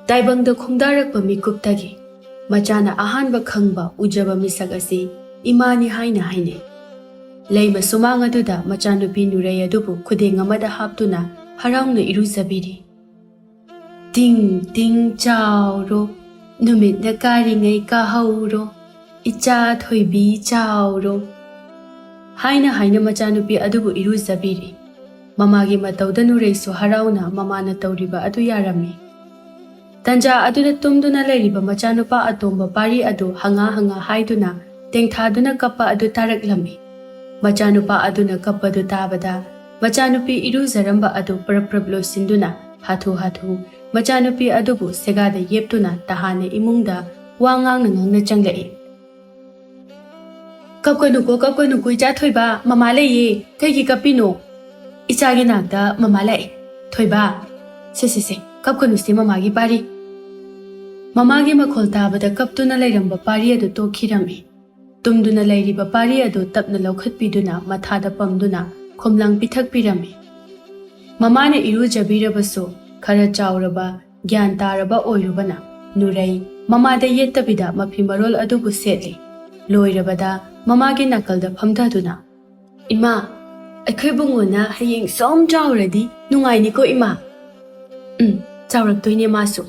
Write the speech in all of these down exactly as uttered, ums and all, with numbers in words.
ꯇꯥꯏꯕꯪꯗ ꯈꯣꯡꯗꯥꯔꯛꯄ ꯃꯤꯀꯨꯞꯇꯒꯤ ꯃꯆꯥꯅ ꯑꯍꯥꯟꯕ ꯈꯪꯕ, ꯎꯖꯕ ꯃꯤꯁꯛ ꯑꯁꯤ ꯏꯃꯥꯅꯤ ꯍꯥꯏꯅ ꯍꯥꯏꯅꯩ꯫ ꯂꯩꯃ ꯁꯨꯃꯥꯡ ꯑꯗꯨꯗ ꯃꯆꯥꯅꯨꯄꯤ ꯅꯨꯔꯩ ꯑꯗꯨꯕꯨ ꯈꯨꯗꯦꯡ ꯑꯃꯗ ꯍꯥꯞꯇꯨꯅ ꯍꯔꯥꯎꯅ ꯏꯔꯨꯖꯕꯤꯔꯤ꯫ "ꯇꯤꯡ ꯇꯤꯡ ꯆꯥꯎꯔꯣ, ꯅꯨꯃꯤꯠꯅ ꯀꯥꯔꯤꯉꯩ ꯀꯥꯍꯧꯔꯣ, ꯏꯆꯥ ꯊꯣꯏꯕꯤ ꯆꯥꯎꯔꯣ" ꯍꯥꯏꯅ ꯍꯥꯏꯅ ꯃꯆꯥꯅꯨꯄꯤ ꯑꯗꯨꯕꯨ ꯏꯔꯨꯖꯕꯤꯔꯤ꯫ ꯃꯃꯥꯒꯤ ꯃꯇꯧꯗ ꯅꯨꯔꯩꯁꯨ ꯍꯔꯥꯎꯅ ꯃꯃꯥꯅ ꯇꯧꯔꯤꯕ ꯑꯗꯨ ꯌꯥꯔꯝꯃꯤ꯫ ꯇꯟꯖꯥ ꯑꯗꯨꯗ ꯇꯨꯝꯗꯨꯅ ꯂꯩꯔꯤꯕ ꯃꯆꯥꯅꯨꯄꯥ ꯑꯇꯣꯝꯕ ꯄꯥꯔꯤ ꯑꯗꯨ ꯍꯪꯉꯥ ꯍꯪꯉꯥ ꯍꯥꯏꯗꯨꯅ ꯇꯦꯡꯊꯥꯗꯨꯅ ꯀꯞꯄ ꯑꯗꯨ ꯇꯥꯔꯛꯂꯝꯃꯤ꯫ ꯃꯆꯥꯅꯨꯄꯥ ꯑꯗꯨꯅ ꯀꯞꯄꯗꯨ ꯇꯥꯕꯗ ꯃꯆꯥꯅꯨꯄꯤ ꯏꯔꯨꯖꯔꯝꯕ ꯑꯗꯨ ꯄ꯭ꯔꯞ ꯄ꯭ꯔꯞ ꯂꯣꯏꯁꯤꯟꯗꯨꯅ ꯍꯥꯊꯨ ꯍꯥꯊꯨ ꯃꯆꯥꯅꯨꯄꯤ ꯑꯗꯨꯕꯨ ꯁꯦꯒꯥꯗ ꯌꯦꯞꯇꯨꯅ ꯇꯍꯥꯟꯅ ꯏꯃꯨꯡꯗ ꯋꯥ ꯉꯥꯡꯅ ꯉꯥꯡꯅ ꯆꯪꯂꯛꯏ꯫ "ꯀꯞꯀꯅꯨꯀꯣ, ꯀꯞꯀꯅꯨꯀꯣ, ꯏꯆꯥ ꯊꯣꯏꯕ, ꯃꯃꯥ ꯂꯩꯌꯦ, ꯀꯩꯒꯤ ꯀꯞꯄꯤꯅꯣ? ꯏꯆꯥꯒꯤ ꯅꯥꯛꯇ ꯃꯃꯥ ꯂꯥꯛꯑꯦ꯫ ꯊꯣꯏꯕ, ꯁꯦ, ꯁꯦ, ꯁꯦ, ꯀꯞꯀꯅꯨꯁꯦ ꯃꯃꯥꯒꯤ ꯄꯥꯔꯤ꯫" ꯃꯃꯥꯒꯤ ꯃꯈꯣꯜ ꯇꯥꯕꯗ ꯀꯞꯇꯨꯅ ꯂꯩꯔꯝꯕ ꯄꯥꯔꯤ ꯑꯗꯨ ꯇꯣꯛꯈꯤꯔꯝꯃꯤ꯫ ꯇꯨꯝꯗꯨꯅ ꯂꯩꯔꯤꯕ ꯄꯥꯔꯤ ꯑꯗꯨ ꯇꯞꯅ ꯂꯧꯈꯠꯄꯤꯗꯨꯅ ꯃꯊꯥꯗ ꯄꯝꯗꯨꯅ ꯈꯣꯝꯂꯥꯡ ꯄꯤꯊꯛꯄꯤꯔꯝꯃꯤ꯫ ꯃꯃꯥꯅ ꯏꯔꯨꯖꯕꯤꯔꯕꯁꯨ ꯈꯔ ꯆꯥꯎꯔꯕ, ꯒ꯭ꯌꯥꯟ ꯇꯥꯔꯕ ꯑꯣꯏꯔꯨꯕꯅ ꯅꯨꯔꯩ ꯃꯃꯥꯗ ꯌꯦꯠꯇꯕꯤꯗ ꯃꯐꯤ ꯃꯔꯣꯜ ꯑꯗꯨꯕꯨ ꯁꯦꯠꯂꯤ꯫ ꯂꯣꯏꯔꯕꯗ ꯃꯃꯥꯒꯤ ꯅꯥꯀꯜꯗ ꯐꯝꯊꯗꯨꯅ, "ꯏꯃꯥ, ꯑꯩꯈꯣꯏ ꯕꯨꯡꯉꯣꯅ ꯍꯌꯦꯡ ꯁꯨꯝ ꯆꯥꯎꯔꯗꯤ ꯅꯨꯡꯉꯥꯏꯅꯤꯀꯣ ꯏꯃꯥ?" "ꯎꯝ, ꯆꯥꯎꯔꯛꯇꯣꯏꯅꯦ ꯃꯥꯁꯨ꯫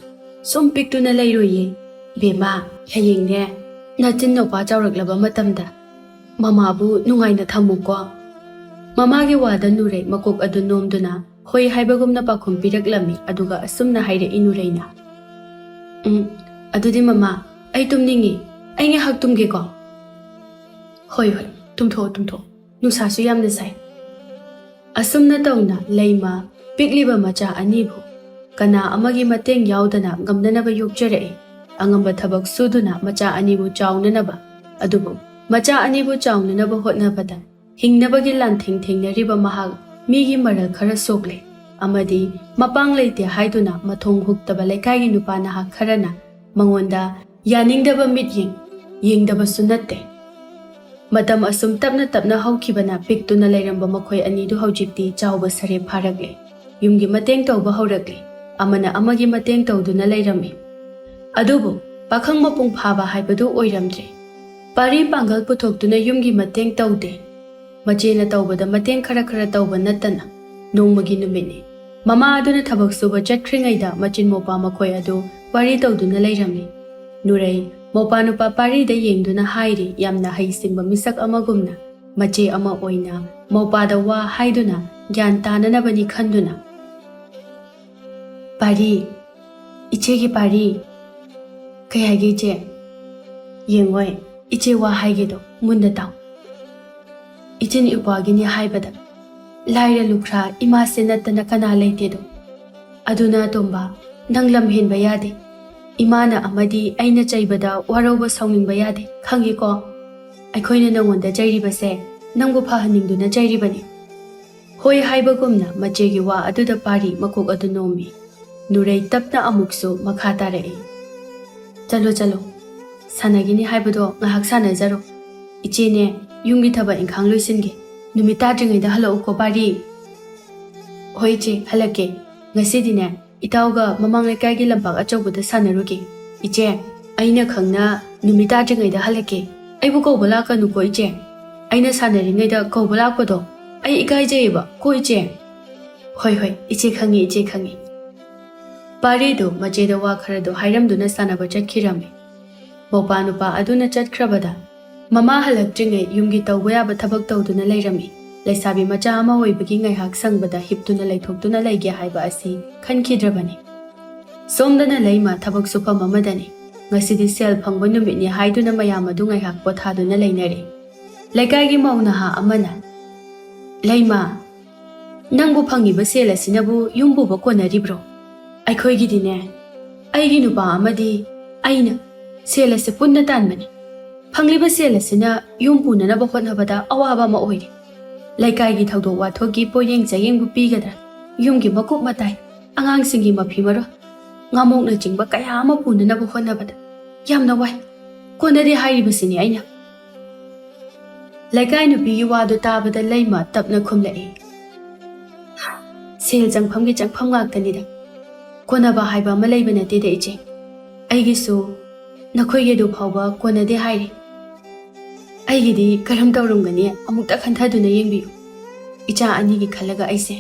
ꯁꯨꯝ ꯄꯤꯛꯇꯨꯅ ꯂꯩꯔꯣꯏꯌꯦ꯫ ꯕꯦꯝꯃ, ꯍꯌꯦꯡꯅꯦ ꯅꯆꯤꯟ ꯅꯨꯄꯥ ꯆꯥꯎꯔꯛꯂꯕ ꯃꯇꯝꯗ ꯃꯃꯥꯕꯨ ꯅꯨꯡꯉꯥꯏꯅ ꯊꯝꯃꯨꯀꯣ꯫" ꯃꯃꯥꯒꯤ ꯋꯥꯗ ꯅꯨꯔꯩ ꯃꯀꯣꯛ ꯑꯗꯨ ꯅꯣꯝꯗꯨꯅ ꯍꯣꯏ ꯍꯥꯏꯕꯒꯨꯝꯅ ꯄꯥꯎꯈꯨꯝ ꯄꯤꯔꯛꯂꯝꯃꯤ꯫ ꯑꯗꯨꯒ ꯑꯁꯨꯝꯅ ꯍꯥꯏꯔꯛꯏ ꯅꯨꯔꯩꯅ, "ꯎꯝ, ꯑꯗꯨꯗꯤ ꯃꯃꯥ, ꯑꯩ ꯇꯨꯝꯅꯤꯡꯉꯤ꯫ ꯑꯩ ꯉꯥꯏꯍꯥꯛ ꯇꯨꯝꯒꯦꯀꯣ꯫" "ꯍꯣꯏ, ꯍꯣꯏ, ꯇꯨꯝꯊꯣꯛꯑꯣ, ꯇꯨꯝꯊꯣꯛꯑꯣ꯫ ꯅꯨꯡꯁꯥꯁꯨ ꯌꯥꯝꯅ ꯁꯥꯏ꯫" ꯑꯁꯨꯝꯅ ꯇꯧꯅ ꯂꯩꯃ ꯄꯤꯛꯂꯤꯕ ꯃꯆꯥ ꯑꯅꯤꯕꯨ ꯀꯅꯥ ꯑꯃꯒꯤ ꯃꯇꯦꯡ ꯌꯥꯎꯗꯅ ꯉꯝꯅꯅꯕ ꯌꯣꯛꯆꯔꯛꯏ꯫ ꯑꯉꯝꯕ ꯊꯕꯛ ꯁꯨꯗꯨꯅ ꯃꯆꯥ ꯑꯅꯤꯕꯨ ꯆꯥꯎꯅꯅꯕ, ꯑꯗꯨꯕꯨ ꯃꯆꯥ ꯑꯅꯤꯕꯨ ꯆꯥꯎꯅꯅꯕ ꯍꯣꯠꯅꯕꯗ ꯍꯤꯡꯅꯕꯒꯤ ꯂꯥꯟꯊꯦꯡ ꯊꯦꯡꯅꯔꯤꯕ ꯃꯍꯥꯛ ꯃꯤꯒꯤ ꯃꯔꯜ ꯈꯔ ꯁꯣꯛꯂꯦ ꯑꯃꯗꯤ ꯃꯄꯥꯡ ꯂꯩꯇꯦ ꯍꯥꯏꯗꯨꯅ ꯃꯊꯣꯡ ꯍꯨꯛꯇꯕ ꯂꯩꯀꯥꯏꯒꯤ ꯅꯨꯄꯥ ꯅꯍꯥ ꯈꯔꯅ ꯃꯉꯣꯟꯗ ꯌꯥꯅꯤꯡꯗꯕ ꯃꯤꯠꯌꯦꯡ ꯌꯦꯡꯗꯕꯁꯨ ꯅꯠꯇꯦ꯫ ꯃꯇꯝ ꯑꯁꯨꯝ ꯇꯞꯅ ꯇꯞꯅ ꯍꯧꯈꯤꯕꯅ ꯄꯤꯛꯇꯨꯅ ꯂꯩꯔꯝꯕ ꯃꯈꯣꯏ ꯑꯅꯤꯗꯨ ꯍꯧꯖꯤꯛꯇꯤ ꯆꯥꯎꯕ ꯁꯔꯦꯞ ꯐꯥꯔꯛꯂꯦ꯫ ꯌꯨꯝꯒꯤ ꯃꯇꯦꯡ ꯇꯧꯕ ꯍꯧꯔꯛꯂꯦ꯫ ꯑꯃꯅ ꯑꯃꯒꯤ ꯃꯇꯦꯡ ꯇꯧꯗꯨꯅ ꯂꯩꯔꯝꯃꯤ꯫ ꯑꯗꯨꯕꯨ ꯄꯥꯈꯪ ꯃꯄꯨꯡ ꯐꯥꯕ ꯍꯥꯏꯕꯗꯨ ꯑꯣꯏꯔꯝꯗ꯭ꯔꯦ꯫ ꯄꯥꯔꯤ ꯄꯥꯡꯒꯜ ꯄꯨꯊꯣꯛꯇꯨꯅ ꯌꯨꯝꯒꯤ ꯃꯇꯦꯡ ꯇꯧꯗꯦ꯫ ꯃꯆꯦꯅ ꯇꯧꯕꯗ ꯃꯇꯦꯡ ꯈꯔ ꯈꯔ ꯇꯧꯕ ꯅꯠꯇꯅ꯫ ꯅꯣꯡꯃꯒꯤ ꯅꯨꯃꯤꯠꯅꯤ꯫ ꯃꯃꯥ ꯑꯗꯨꯅ ꯊꯕꯛ ꯁꯨꯕ ꯆꯠꯈ꯭ꯔꯤꯉꯩꯗ ꯃꯆꯤꯟ ꯃꯧꯄꯥ ꯃꯈꯣꯏ ꯑꯗꯨ ꯋꯥꯔꯤ ꯇꯧꯗꯨꯅ ꯂꯩꯔꯝꯃꯤ꯫ ꯅꯨꯔꯩ, ꯃꯧꯄꯥ ꯅꯨꯄꯥ ꯄꯥꯔꯤꯗ ꯌꯦꯡꯗꯨꯅ ꯍꯥꯏꯔꯤ, ꯌꯥꯝꯅ ꯍꯩꯁꯤꯡꯕ ꯃꯤꯁꯛ ꯑꯃꯒꯨꯝꯅ꯫ ꯃꯆꯦ ꯑꯃ ꯑꯣꯏꯅ ꯃꯧꯄꯥꯗ ꯋꯥ ꯍꯥꯏꯗꯨꯅ ꯒ꯭ꯌꯥꯟ ꯇꯥꯅꯅꯕꯅꯤ ꯈꯟꯗꯨꯅ꯫ "ꯄꯥꯔꯤ, ꯏꯆꯦꯒꯤ ꯄꯥꯔꯤ꯫" "ꯀꯩ ꯍꯥꯏꯒꯦ ꯏꯆꯦ?" "ꯌꯦꯡꯉꯣꯏ, ꯏꯆꯦ ꯋꯥ ꯍꯥꯏꯒꯦꯗꯣ ꯃꯨꯟꯅ ꯇꯥꯎ꯫ ꯏꯆꯤꯟ ꯏꯄ꯭ꯋꯥꯒꯤꯅꯤ ꯍꯥꯏꯕꯗ ꯂꯥꯏꯔ ꯂꯨꯈ꯭ꯔꯥ ꯏꯃꯥꯁꯦ ꯅꯠꯇꯅ ꯀꯅꯥ ꯂꯩꯇꯦꯗꯣ꯫ ꯑꯗꯨꯅ ꯑꯇꯣꯝꯕ, ꯅꯪ ꯂꯝ ꯍꯦꯟꯕ ꯌꯥꯗꯦ꯫ ꯏꯃꯥꯅ ꯑꯃꯗꯤ ꯑꯩꯅ ꯆꯩꯕꯗ ꯋꯥꯔꯧꯕ ꯁꯥꯎꯅꯤꯡꯕ ꯌꯥꯗꯦ, ꯈꯪꯉꯤꯀꯣ? ꯑꯩꯈꯣꯏꯅ ꯅꯉꯣꯟꯗ ꯆꯩꯔꯤꯕꯁꯦ ꯅꯪꯕꯨ ꯐꯍꯟꯅꯤꯡꯗꯨꯅ ꯆꯩꯔꯤꯕꯅꯤ꯫" ꯍꯣꯏ ꯍꯥꯏꯕꯒꯨꯝꯅ ꯃꯆꯦꯒꯤ ꯋꯥ ꯑꯗꯨꯗ ꯄꯥꯔꯤ ꯃꯀꯣꯛ ꯑꯗꯨ ꯅꯣꯝꯃꯤ꯫ ꯅꯨꯔꯩ ꯇꯞꯅ ꯑꯃꯨꯛꯁꯨ ꯃꯈꯥ ꯇꯥꯔꯛꯏ꯫ "ꯆꯠꯂꯣ, ꯆꯠꯂꯣ꯫ ꯁꯥꯟꯅꯒꯤꯅꯤ ꯍꯥꯏꯕꯗꯣ ꯉꯥꯏꯍꯥꯛ ꯁꯥꯟꯅꯖꯔꯣ꯫ ꯏꯆꯦꯅꯦ, ꯌꯨꯝꯒꯤ ꯊꯕꯛ ꯏꯪꯈꯥꯡ ꯂꯣꯏꯁꯤꯟꯒꯦ꯫ ꯅꯨꯃꯤꯠ ꯇꯥꯗ꯭ꯔꯤꯉꯩꯗ ꯍꯜꯂꯛꯎꯀꯣ, ꯄꯥꯔꯤ꯫" "ꯍꯣꯏ ꯏꯆꯦ, ꯍꯜꯂꯛꯀꯦ꯫ ꯉꯁꯤꯗꯤꯅꯦ, ꯏꯇꯥꯎꯒ ꯃꯃꯥꯡ ꯂꯩꯀꯥꯏꯒꯤ ꯂꯝꯄꯥꯛ ꯑꯆꯧꯕꯗ ꯁꯥꯟꯅꯔꯨꯒꯦ꯫ ꯏꯆꯦ, ꯑꯩꯅ ꯈꯪꯅ ꯅꯨꯃꯤꯠ ꯇꯥꯗ꯭ꯔꯤꯉꯩꯗ ꯍꯜꯂꯛꯀꯦ꯫ ꯑꯩꯕꯨ ꯀꯧꯕ ꯂꯥꯛꯀꯅꯨꯀꯣ ꯏꯆꯦ꯫ ꯑꯩꯅ ꯁꯥꯟꯅꯔꯤꯉꯩꯗ ꯀꯧꯕ ꯂꯥꯛꯄꯗꯣ ꯑꯩ ꯏꯀꯥꯏꯖꯩꯌꯦꯕ ꯀꯣ ꯏꯆꯦ꯫" "ꯍꯣꯏ, ꯍꯣꯏ, ꯏꯆꯦ ꯈꯪꯉꯤ, ꯏꯆꯦ ꯈꯪꯉꯤ꯫" ꯄꯥꯔꯤꯗꯨ ꯃꯆꯦꯗ ꯋꯥ ꯈꯔꯗꯨ ꯍꯥꯏꯔꯝꯗꯨꯅ ꯁꯥꯟꯅꯕ ꯆꯠꯈꯤꯔꯝꯃꯤ꯫ ꯃꯧꯄꯥ ꯅꯨꯄꯥ ꯑꯗꯨꯅ ꯆꯠꯈ꯭ꯔꯕꯗ ꯃꯃꯥ ꯍꯜꯂꯛꯇ꯭ꯔꯤꯉꯩ ꯌꯨꯝꯒꯤ ꯇꯧꯕ ꯌꯥꯕ ꯊꯕꯛ ꯇꯧꯗꯨꯅ ꯂꯩꯔꯝꯃꯤ꯫ ꯂꯩꯁꯥꯕꯤ ꯃꯆꯥ ꯑꯃ ꯑꯣꯏꯕꯒꯤ ꯉꯥꯏꯍꯥꯛ ꯁꯪꯕꯗ ꯍꯤꯞꯇꯨꯅ ꯂꯩꯊꯣꯛꯇꯨꯅ ꯂꯩꯒꯦ ꯍꯥꯏꯕ ꯑꯁꯤ ꯈꯟꯈꯤꯗ꯭ꯔꯕꯅꯤ꯫ ꯁꯣꯝꯗꯅ ꯂꯩꯃ ꯊꯕꯛ ꯁꯨꯐꯝ ꯑꯃꯗꯅꯤ꯫ ꯉꯁꯤꯗꯤ ꯁꯦꯜ ꯐꯪꯕ ꯅꯨꯃꯤꯠꯅꯤ ꯍꯥꯏꯗꯨꯅ ꯃꯌꯥꯝ ꯑꯗꯨ ꯉꯥꯏꯍꯥꯛ ꯄꯣꯊꯥꯗꯨꯅ ꯂꯩꯅꯔꯦ꯫ ꯂꯩꯀꯥꯏꯒꯤ ꯃꯧ ꯅꯍꯥ ꯑꯃꯅ, "ꯂꯩꯃ, ꯅꯪꯕꯨ ꯐꯪꯉꯤꯕ ꯁꯦꯜ ꯑꯁꯤꯅꯕꯨ ꯌꯨꯝ ꯄꯨꯕ ꯀꯣꯟꯅꯔꯤꯕ꯭ꯔꯣ? ꯑꯩꯈꯣꯏꯒꯤꯗꯤꯅꯦ, ꯑꯩꯒꯤ ꯅꯨꯄꯥ ꯑꯃꯗꯤ ꯑꯩꯅ ꯁꯦꯜ ꯑꯁꯤ ꯄꯨꯟꯅ ꯇꯥꯟꯕꯅꯤ꯫ ꯐꯪꯂꯤꯕ ꯁꯦꯜ ꯑꯁꯤꯅ ꯌꯨꯝ ꯄꯨꯅꯅꯕ ꯍꯣꯠꯅꯕꯗ ꯑꯋꯥꯕ ꯑꯃ ꯑꯣꯏꯔꯦ꯫ ꯂꯩꯀꯥꯏꯒꯤ ꯊꯧꯗꯣꯛ ꯋꯥꯊꯣꯛꯀꯤ ꯄꯣꯌꯦꯡ ꯆꯥꯌꯦꯡꯕꯨ ꯄꯤꯒꯗ꯭ꯔꯥ, ꯌꯨꯝꯒꯤ ꯃꯀꯨꯞ ꯃꯇꯥꯏ, ꯑꯉꯥꯡꯁꯤꯡꯒꯤ ꯃꯐꯤ ꯃꯔꯣꯜ, ꯉꯥꯃꯣꯛꯅꯆꯤꯡꯕ ꯀꯌꯥ ꯑꯃ ꯄꯨꯅꯅꯕ ꯍꯣꯠꯅꯕꯗ ꯌꯥꯝꯅ ꯋꯥꯏ꯫ ꯀꯣꯟꯅꯗꯦ ꯍꯥꯏꯔꯤꯕꯁꯤꯅꯤ ꯑꯩꯅ꯫" ꯂꯩꯀꯥꯏ ꯅꯨꯄꯤꯒꯤ ꯋꯥꯗꯨ ꯇꯥꯕꯗ ꯂꯩꯃ ꯇꯞꯅ ꯈꯨꯝꯂꯛꯏ, "ꯁꯦꯜ ꯆꯪꯐꯝꯒꯤ ꯆꯪꯐꯝ ꯉꯥꯛꯇꯅꯤꯗ꯫ ꯀꯣꯟꯅꯕ ꯍꯥꯏꯕ ꯑꯃ ꯂꯩꯕ ꯅꯠꯇꯦꯗ, ꯏꯆꯦ꯫ ꯑꯩꯒꯤꯁꯨ ꯅꯈꯣꯏꯒꯤ ꯑꯗꯨ ꯐꯥꯎꯕ ꯀꯣꯟꯅꯗꯦ ꯍꯥꯏꯔꯤ꯫ ꯑꯩꯒꯤꯗꯤ ꯀꯔꯝ ꯇꯧꯔꯝꯒꯅꯤ? ꯑꯃꯨꯛꯇ ꯈꯟꯊꯗꯨꯅ ꯌꯦꯡꯕꯤꯌꯨ꯫ ꯏꯆꯥ ꯑꯅꯤꯒꯤ ꯈꯜꯂꯒ ꯑꯩꯁꯦ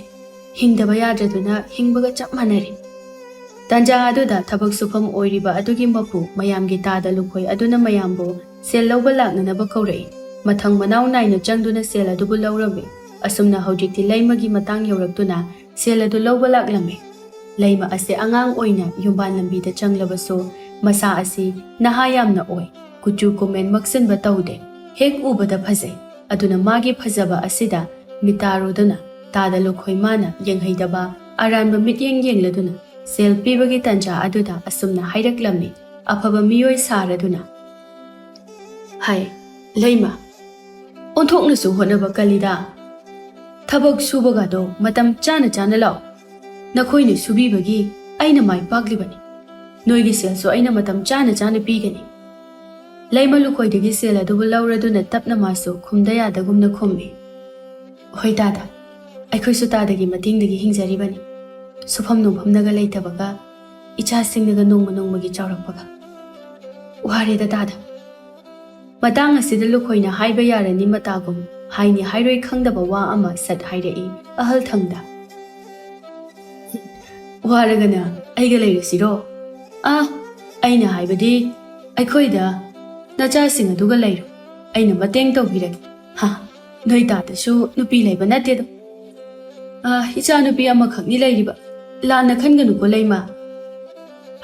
ꯍꯤꯡꯗꯕ ꯌꯥꯗ꯭ꯔꯗꯨꯅ ꯍꯤꯡꯕꯒ ꯆꯞ ꯃꯥꯟꯅꯔꯦ꯫ ꯇꯥꯟꯖꯥ ꯑꯗꯨꯗ ꯊꯕꯛ ꯁꯨꯐꯝ ꯑꯣꯏꯔꯤꯕ ꯑꯗꯨꯒꯤ ꯃꯄꯨ ꯃꯌꯥꯝꯒꯤ ꯇꯥꯗ ꯂꯨꯈꯣꯏ ꯑꯗꯨꯅ ꯃꯌꯥꯝꯕꯨ ꯁꯦꯜ ꯂꯧꯕ ꯂꯥꯛꯅꯅꯕ ꯀꯧꯔꯛꯏ꯫ ꯃꯊꯪ ꯃꯅꯥꯎ ꯅꯥꯏꯅ ꯆꯪꯗꯨꯅ ꯁꯦꯜ ꯑꯗꯨꯕꯨ ꯂꯧꯔꯝꯃꯤ꯫ ꯑꯁꯨꯝꯅ ꯍꯧꯖꯤꯛꯇꯤ ꯂꯩꯃꯒꯤ ꯃꯇꯥꯡ ꯌꯧꯔꯛꯇꯨꯅ ꯁꯦꯜ ꯑꯗꯨ ꯂꯧꯕ ꯂꯥꯛꯂꯝꯃꯤ꯫ ꯂꯩꯃ ꯑꯁꯤ ꯑꯉꯥꯡ ꯑꯣꯏꯅ ꯌꯨꯝꯕꯥꯟ ꯂꯝꯕꯤꯗ ꯆꯪꯂꯕꯁꯨ, ꯃꯁꯥ ꯑꯁꯤ ꯅꯍꯥ ꯌꯥꯝꯅ ꯑꯣꯏ꯫ ꯀꯨꯆꯨ ꯀꯨꯃꯦꯟ ꯃꯛꯁꯤꯟꯕ ꯇꯧꯗꯦ꯫ ꯍꯦꯛ ꯎꯕꯗ ꯐꯖꯩ꯫ ꯑꯗꯨꯅ ꯃꯥꯒꯤ ꯐꯖꯕ ꯑꯁꯤꯗ ꯃꯤꯇꯥꯔꯨꯗꯨꯅ ꯇꯥꯗ ꯂꯨꯈꯣꯏ ꯃꯥꯅ ꯌꯦꯡꯍꯩꯗꯕ ꯑꯔꯥꯟꯕ ꯃꯤꯠꯌꯦꯡ ꯌꯦꯡꯂꯗꯨꯅ ꯁꯦꯜ ꯄꯤꯕꯒꯤ ꯇꯟꯖꯥ ꯑꯗꯨꯗ ꯑꯁꯨꯝꯅ ꯍꯥꯏꯔꯛꯂꯝꯃꯤ, ꯑꯐꯕ ꯃꯤꯑꯣꯏ ꯁꯥꯔꯗꯨꯅ꯫ ꯍꯥꯏ, ꯂꯩꯃ, ꯑꯣꯟꯊꯣꯛꯅꯁꯨ ꯍꯣꯠꯅꯕ ꯀꯜꯂꯤꯗ꯫ ꯊꯕꯛ ꯁꯨꯕꯒꯗꯣ ꯃꯇꯝ ꯆꯥꯅ ꯆꯥꯅ ꯂꯥꯛꯑꯣ꯫ ꯅꯈꯣꯏꯅ ꯁꯨꯕꯤꯕꯒꯤ ꯑꯩꯅ ꯃꯥꯏ ꯄꯥꯛꯂꯤꯕꯅꯤ꯫ ꯅꯣꯏꯒꯤ ꯁꯦꯜꯁꯨ ꯑꯩꯅ ꯃꯇꯝ ꯆꯥꯅ ꯆꯥꯅ ꯄꯤꯒꯅꯤ꯫ ꯂꯩꯃ ꯂꯨꯈꯣꯏꯗꯒꯤ ꯁꯦꯜ ꯑꯗꯨꯕꯨ ꯂꯧꯔꯗꯨꯅ ꯇꯞꯅ ꯃꯥꯁꯨ ꯈꯨꯝꯗ ꯌꯥꯗꯒꯨꯝꯅ ꯈꯨꯝꯃꯤ꯫ ꯍꯣꯏ ꯇꯥꯗ, ꯑꯩꯈꯣꯏꯁꯨ ꯇꯥꯗꯒꯤ ꯃꯇꯦꯡꯗꯒꯤ ꯍꯤꯡꯖꯔꯤꯕꯅꯤ꯫ ꯁꯨꯐꯝ ꯅꯣꯝꯐꯝꯅꯒ ꯂꯩꯇꯕꯒ, ꯏꯆꯥꯁꯤꯡꯅꯒ ꯅꯣꯡꯃ ꯅꯣꯡꯃꯒꯤ ꯆꯥꯎꯔꯛꯄꯒ꯫ ꯋꯥꯔꯦꯗ ꯇꯥꯗ꯫ ꯃꯇꯥꯡ ꯑꯁꯤꯗ ꯂꯨꯈꯣꯏꯅ ꯍꯥꯏꯕ ꯌꯥꯔꯅꯤ ꯃꯇꯥꯒꯨꯝ ꯍꯥꯏꯅꯤ ꯍꯥꯏꯔꯣꯏ ꯈꯪꯗꯕ ꯋꯥ ꯑꯃ ꯁꯠ ꯍꯥꯏꯔꯛꯏ ꯑꯍꯜ ꯊꯪꯗ꯫ ꯋꯥꯔꯒꯅ ꯑꯩꯒ ꯂꯩꯔꯁꯤꯔꯣ? ꯑꯥ, ꯑꯩꯅ ꯍꯥꯏꯕꯗꯤ ꯑꯩꯈꯣꯏꯗ ꯅꯆꯥꯁꯤꯡ ꯑꯗꯨꯒ ꯂꯩꯔꯣ, ꯑꯩꯅ ꯃꯇꯦꯡ ꯇꯧꯕꯤꯔꯒꯦ꯫ ꯍꯥ, ꯅꯣꯏ ꯇꯥꯗꯁꯨ ꯅꯨꯄꯤ ꯂꯩꯕ ꯅꯠꯇꯦꯗꯣ꯫ ꯑꯥ, ꯏꯆꯥ ꯅꯨꯄꯤ ꯑꯃꯈꯛꯅꯤ ꯂꯩꯔꯤꯕ꯫ ꯂꯥꯟꯅ ꯈꯟꯒꯅꯨꯀꯣ ꯂꯩꯃ꯫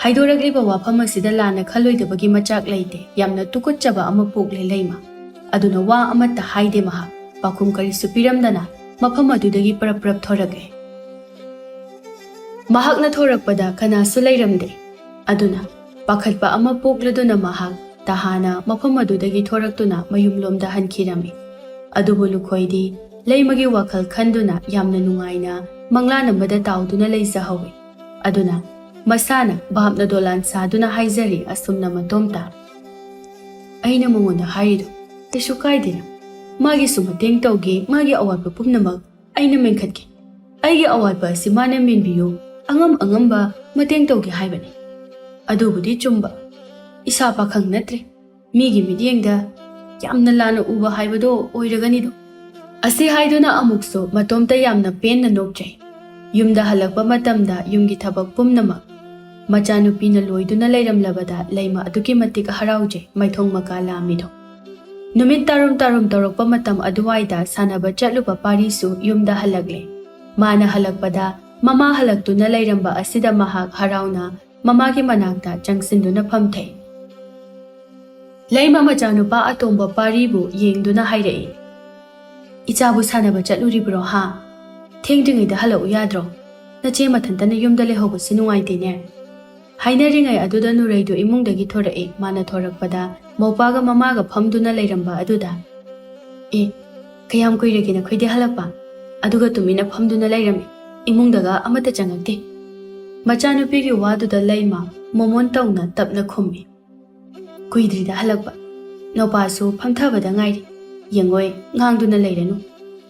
ꯍꯥꯏꯗꯣꯔꯛꯂꯤꯕ ꯋꯥꯐꯝ ꯑꯁꯤꯗ ꯂꯥꯟꯅ ꯈꯜꯂꯣꯏꯗꯕꯒꯤ ꯃꯆꯥꯛ ꯂꯩꯇꯦ꯫ ꯌꯥꯝꯅ ꯇꯨꯀꯠꯆꯕ ꯑꯃ ꯄꯣꯛꯂꯦ ꯂꯩꯃ꯫ ꯑꯗꯨꯅ ꯋꯥ ꯑꯃꯠꯇ ꯍꯥꯏꯗꯦ ꯃꯍꯥꯛ꯫ ꯄꯥꯎꯈꯨꯝ ꯀꯔꯤꯁꯨ ꯄꯤꯔꯝꯗꯅ ꯃꯐꯝ ꯑꯗꯨꯗꯒꯤ ꯄꯔꯞ ꯄꯔꯞ ꯊꯣꯔꯛꯂꯦ꯫ ꯃꯍꯥꯛꯅ ꯊꯣꯔꯛꯄꯗ ꯀꯅꯥꯁꯨ ꯂꯩꯔꯝꯗꯦ꯫ ꯑꯗꯨꯅ ꯄꯥꯈꯠꯄ ꯑꯃ ꯄꯣꯛꯂꯗꯨꯅ ꯃꯍꯥꯛ ꯇꯍꯥꯅ ꯃꯐꯝ ꯑꯗꯨꯗꯒꯤ ꯊꯣꯔꯛꯇꯨꯅ ꯃꯌꯨꯝꯂꯣꯝꯗ ꯍꯟꯈꯤꯔꯝꯃꯤ꯫ ꯑꯗꯨꯕꯨ ꯂꯨꯈꯣꯏꯗꯤ ꯂꯩꯃꯒꯤ ꯋꯥꯈꯜ ꯈꯟꯗꯨꯅ ꯌꯥꯝꯅ ꯅꯨꯡꯉꯥꯏꯅ ꯃꯪꯂꯥꯟ ꯑꯃꯗ ꯇꯥꯎꯗꯨꯅ ꯂꯩꯖꯍꯧꯋꯤ꯫ ꯑꯗꯨꯅ ꯃꯁꯥꯅ ꯚꯥꯞꯅ ꯗꯣꯂꯥꯟ ꯁꯥꯗꯨꯅ ꯍꯥꯏꯖꯔꯤ ꯑꯁꯨꯝꯅ ꯃꯇꯣꯝꯇ, "ꯑꯩꯅ ꯃꯉꯣꯟꯗ ꯍꯥꯏꯔꯤꯗꯣ ꯀꯩꯁꯨ ꯀꯥꯏꯗꯦꯅ꯫ ꯃꯥꯒꯤꯁꯨ ꯃꯇꯦꯡ ꯇꯧꯒꯦ, ꯃꯥꯒꯤ ꯑꯋꯥꯠꯄ ꯄꯨꯝꯅꯃꯛ ꯑꯩꯅ ꯃꯦꯟꯈꯠꯀꯦ꯫ ꯑꯩꯒꯤ ꯑꯋꯥꯠꯄ ꯑꯁꯤ ꯃꯥꯅ ꯃꯦꯟꯕꯤꯌꯨ, ꯑꯉꯝ ꯑꯉꯝꯕ ꯃꯇꯦꯡ ꯇꯧꯒꯦ ꯍꯥꯏꯕꯅꯤ꯫ ꯑꯗꯨꯕꯨꯗꯤ ꯆꯨꯝꯕ, ꯏꯁꯥ ꯄꯥꯈꯪ ꯅꯠꯇ꯭ꯔꯦ, ꯃꯤꯒꯤ ꯃꯤꯠꯌꯦꯡꯗ ꯌꯥꯝꯅ ꯂꯥꯟꯅ ꯎꯕ ꯍꯥꯏꯕꯗꯣ ꯑꯣꯏꯔꯒꯅꯤꯗꯣ꯫ ꯑꯁꯤ ꯍꯥꯏꯗꯨꯅ ꯑꯃꯨꯛꯁꯨ ꯃꯇꯣꯝꯇ ꯌꯥꯝꯅ ꯄꯦꯟꯅ ꯅꯣꯛꯆꯩ꯫ ꯌꯨꯝꯗ ꯍꯜꯂꯛꯄ ꯃꯇꯝꯗ ꯌꯨꯝꯒꯤ ꯊꯕꯛ ꯄꯨꯝꯅꯃꯛ ꯃꯆꯥꯅꯨꯄꯤꯅ ꯂꯣꯏꯗꯨꯅ ꯂꯩꯔꯝꯂꯕꯗ ꯂꯩꯃ ꯑꯗꯨꯛꯀꯤ ꯃꯇꯤꯛ ꯍꯔꯥꯎꯖꯩ, ꯃꯥꯏꯊꯣꯡ ꯃꯀꯥ ꯂꯥꯝꯃꯤꯗꯣ꯫ ꯅꯨꯃꯤꯠ ꯇꯥꯔꯨꯝ ꯇꯥꯔꯨꯝ ꯇꯧꯔꯛꯄ ꯃꯇꯝ ꯑꯗꯨꯋꯥꯏꯗ ꯁꯥꯟꯅꯕ ꯆꯠꯂꯨꯕ ꯄꯥꯔꯤꯁꯨ ꯌꯨꯝꯗ ꯍꯜꯂꯛꯂꯦ꯫ ꯃꯥꯅ ꯍꯜꯂꯛꯄꯗ ꯃꯃꯥ ꯍꯜꯂꯛꯇꯨꯅ ꯂꯩꯔꯝꯕ ꯑꯁꯤꯗ ꯃꯍꯥꯛ ꯍꯔꯥꯎꯅ ꯃꯃꯥꯒꯤ ꯃꯅꯥꯛꯇ ꯆꯪꯁꯤꯟꯗꯨꯅ ꯐꯝꯊꯩ꯫ ꯂꯩꯃ ꯃꯆꯥꯅꯨꯄꯥ ꯑꯇꯣꯝꯕ ꯄꯥꯔꯤꯕꯨ ꯌꯦꯡꯗꯨꯅ ꯍꯥꯏꯔꯛꯏ, "ꯏꯆꯥꯕꯨ ꯁꯥꯟꯅꯕ ꯆꯠꯂꯨꯔꯤꯕ꯭ꯔꯣ ꯍꯥ? ꯊꯦꯡꯗ꯭ꯔꯤꯉꯩꯗ ꯍꯜꯂꯛꯎ ꯌꯥꯗ꯭ꯔꯣ? ꯅꯆꯦ ꯃꯊꯟꯇꯅ ꯌꯨꯝꯗ ꯂꯩꯍꯧꯕꯁꯤ ꯅꯨꯡꯉꯥꯏꯇꯦꯅꯦ"꯫ ꯍꯥꯏꯅꯔꯤꯉꯩ ꯑꯗꯨꯗ ꯅꯨꯔꯩꯗꯨ ꯏꯃꯨꯡꯗꯒꯤ ꯊꯣꯔꯛꯏ꯫ ꯃꯥꯅ ꯊꯣꯔꯛꯄꯗ ꯃꯧꯄꯥꯒ ꯃꯃꯥꯒ ꯐꯝꯗꯨꯅ ꯂꯩꯔꯝꯕ ꯑꯗꯨꯗ, "ꯑꯦ, ꯀꯌꯥꯝ ꯀꯨꯏꯔꯒꯦ ꯅꯈꯣꯏꯗꯤ ꯍꯜꯂꯛꯄ? ꯑꯗꯨꯒ ꯇꯨꯃꯤꯟꯅ ꯐꯝꯗꯨꯅ ꯂꯩꯔꯝꯃꯤ, ꯏꯃꯨꯡꯗꯒ ꯑꯃꯠꯇ ꯆꯪꯉꯛꯇꯦ"꯫ ꯃꯆꯥꯅꯨꯄꯤꯒꯤ ꯋꯥꯗꯨꯗ ꯂꯩꯃ ꯃꯣꯃꯣꯟ ꯇꯧꯅ ꯇꯞꯅ ꯈꯨꯝꯃꯤ, "ꯀꯨꯏꯗ꯭ꯔꯤꯗ ꯍꯜꯂꯛꯄ, ꯅꯧꯄꯥꯁꯨ ꯐꯝꯊꯕꯗ ꯉꯥꯏꯔꯤ꯫ ꯌꯦꯡꯉꯣꯏ, ꯉꯥꯡꯗꯨꯅ ꯂꯩꯔꯅꯨ꯫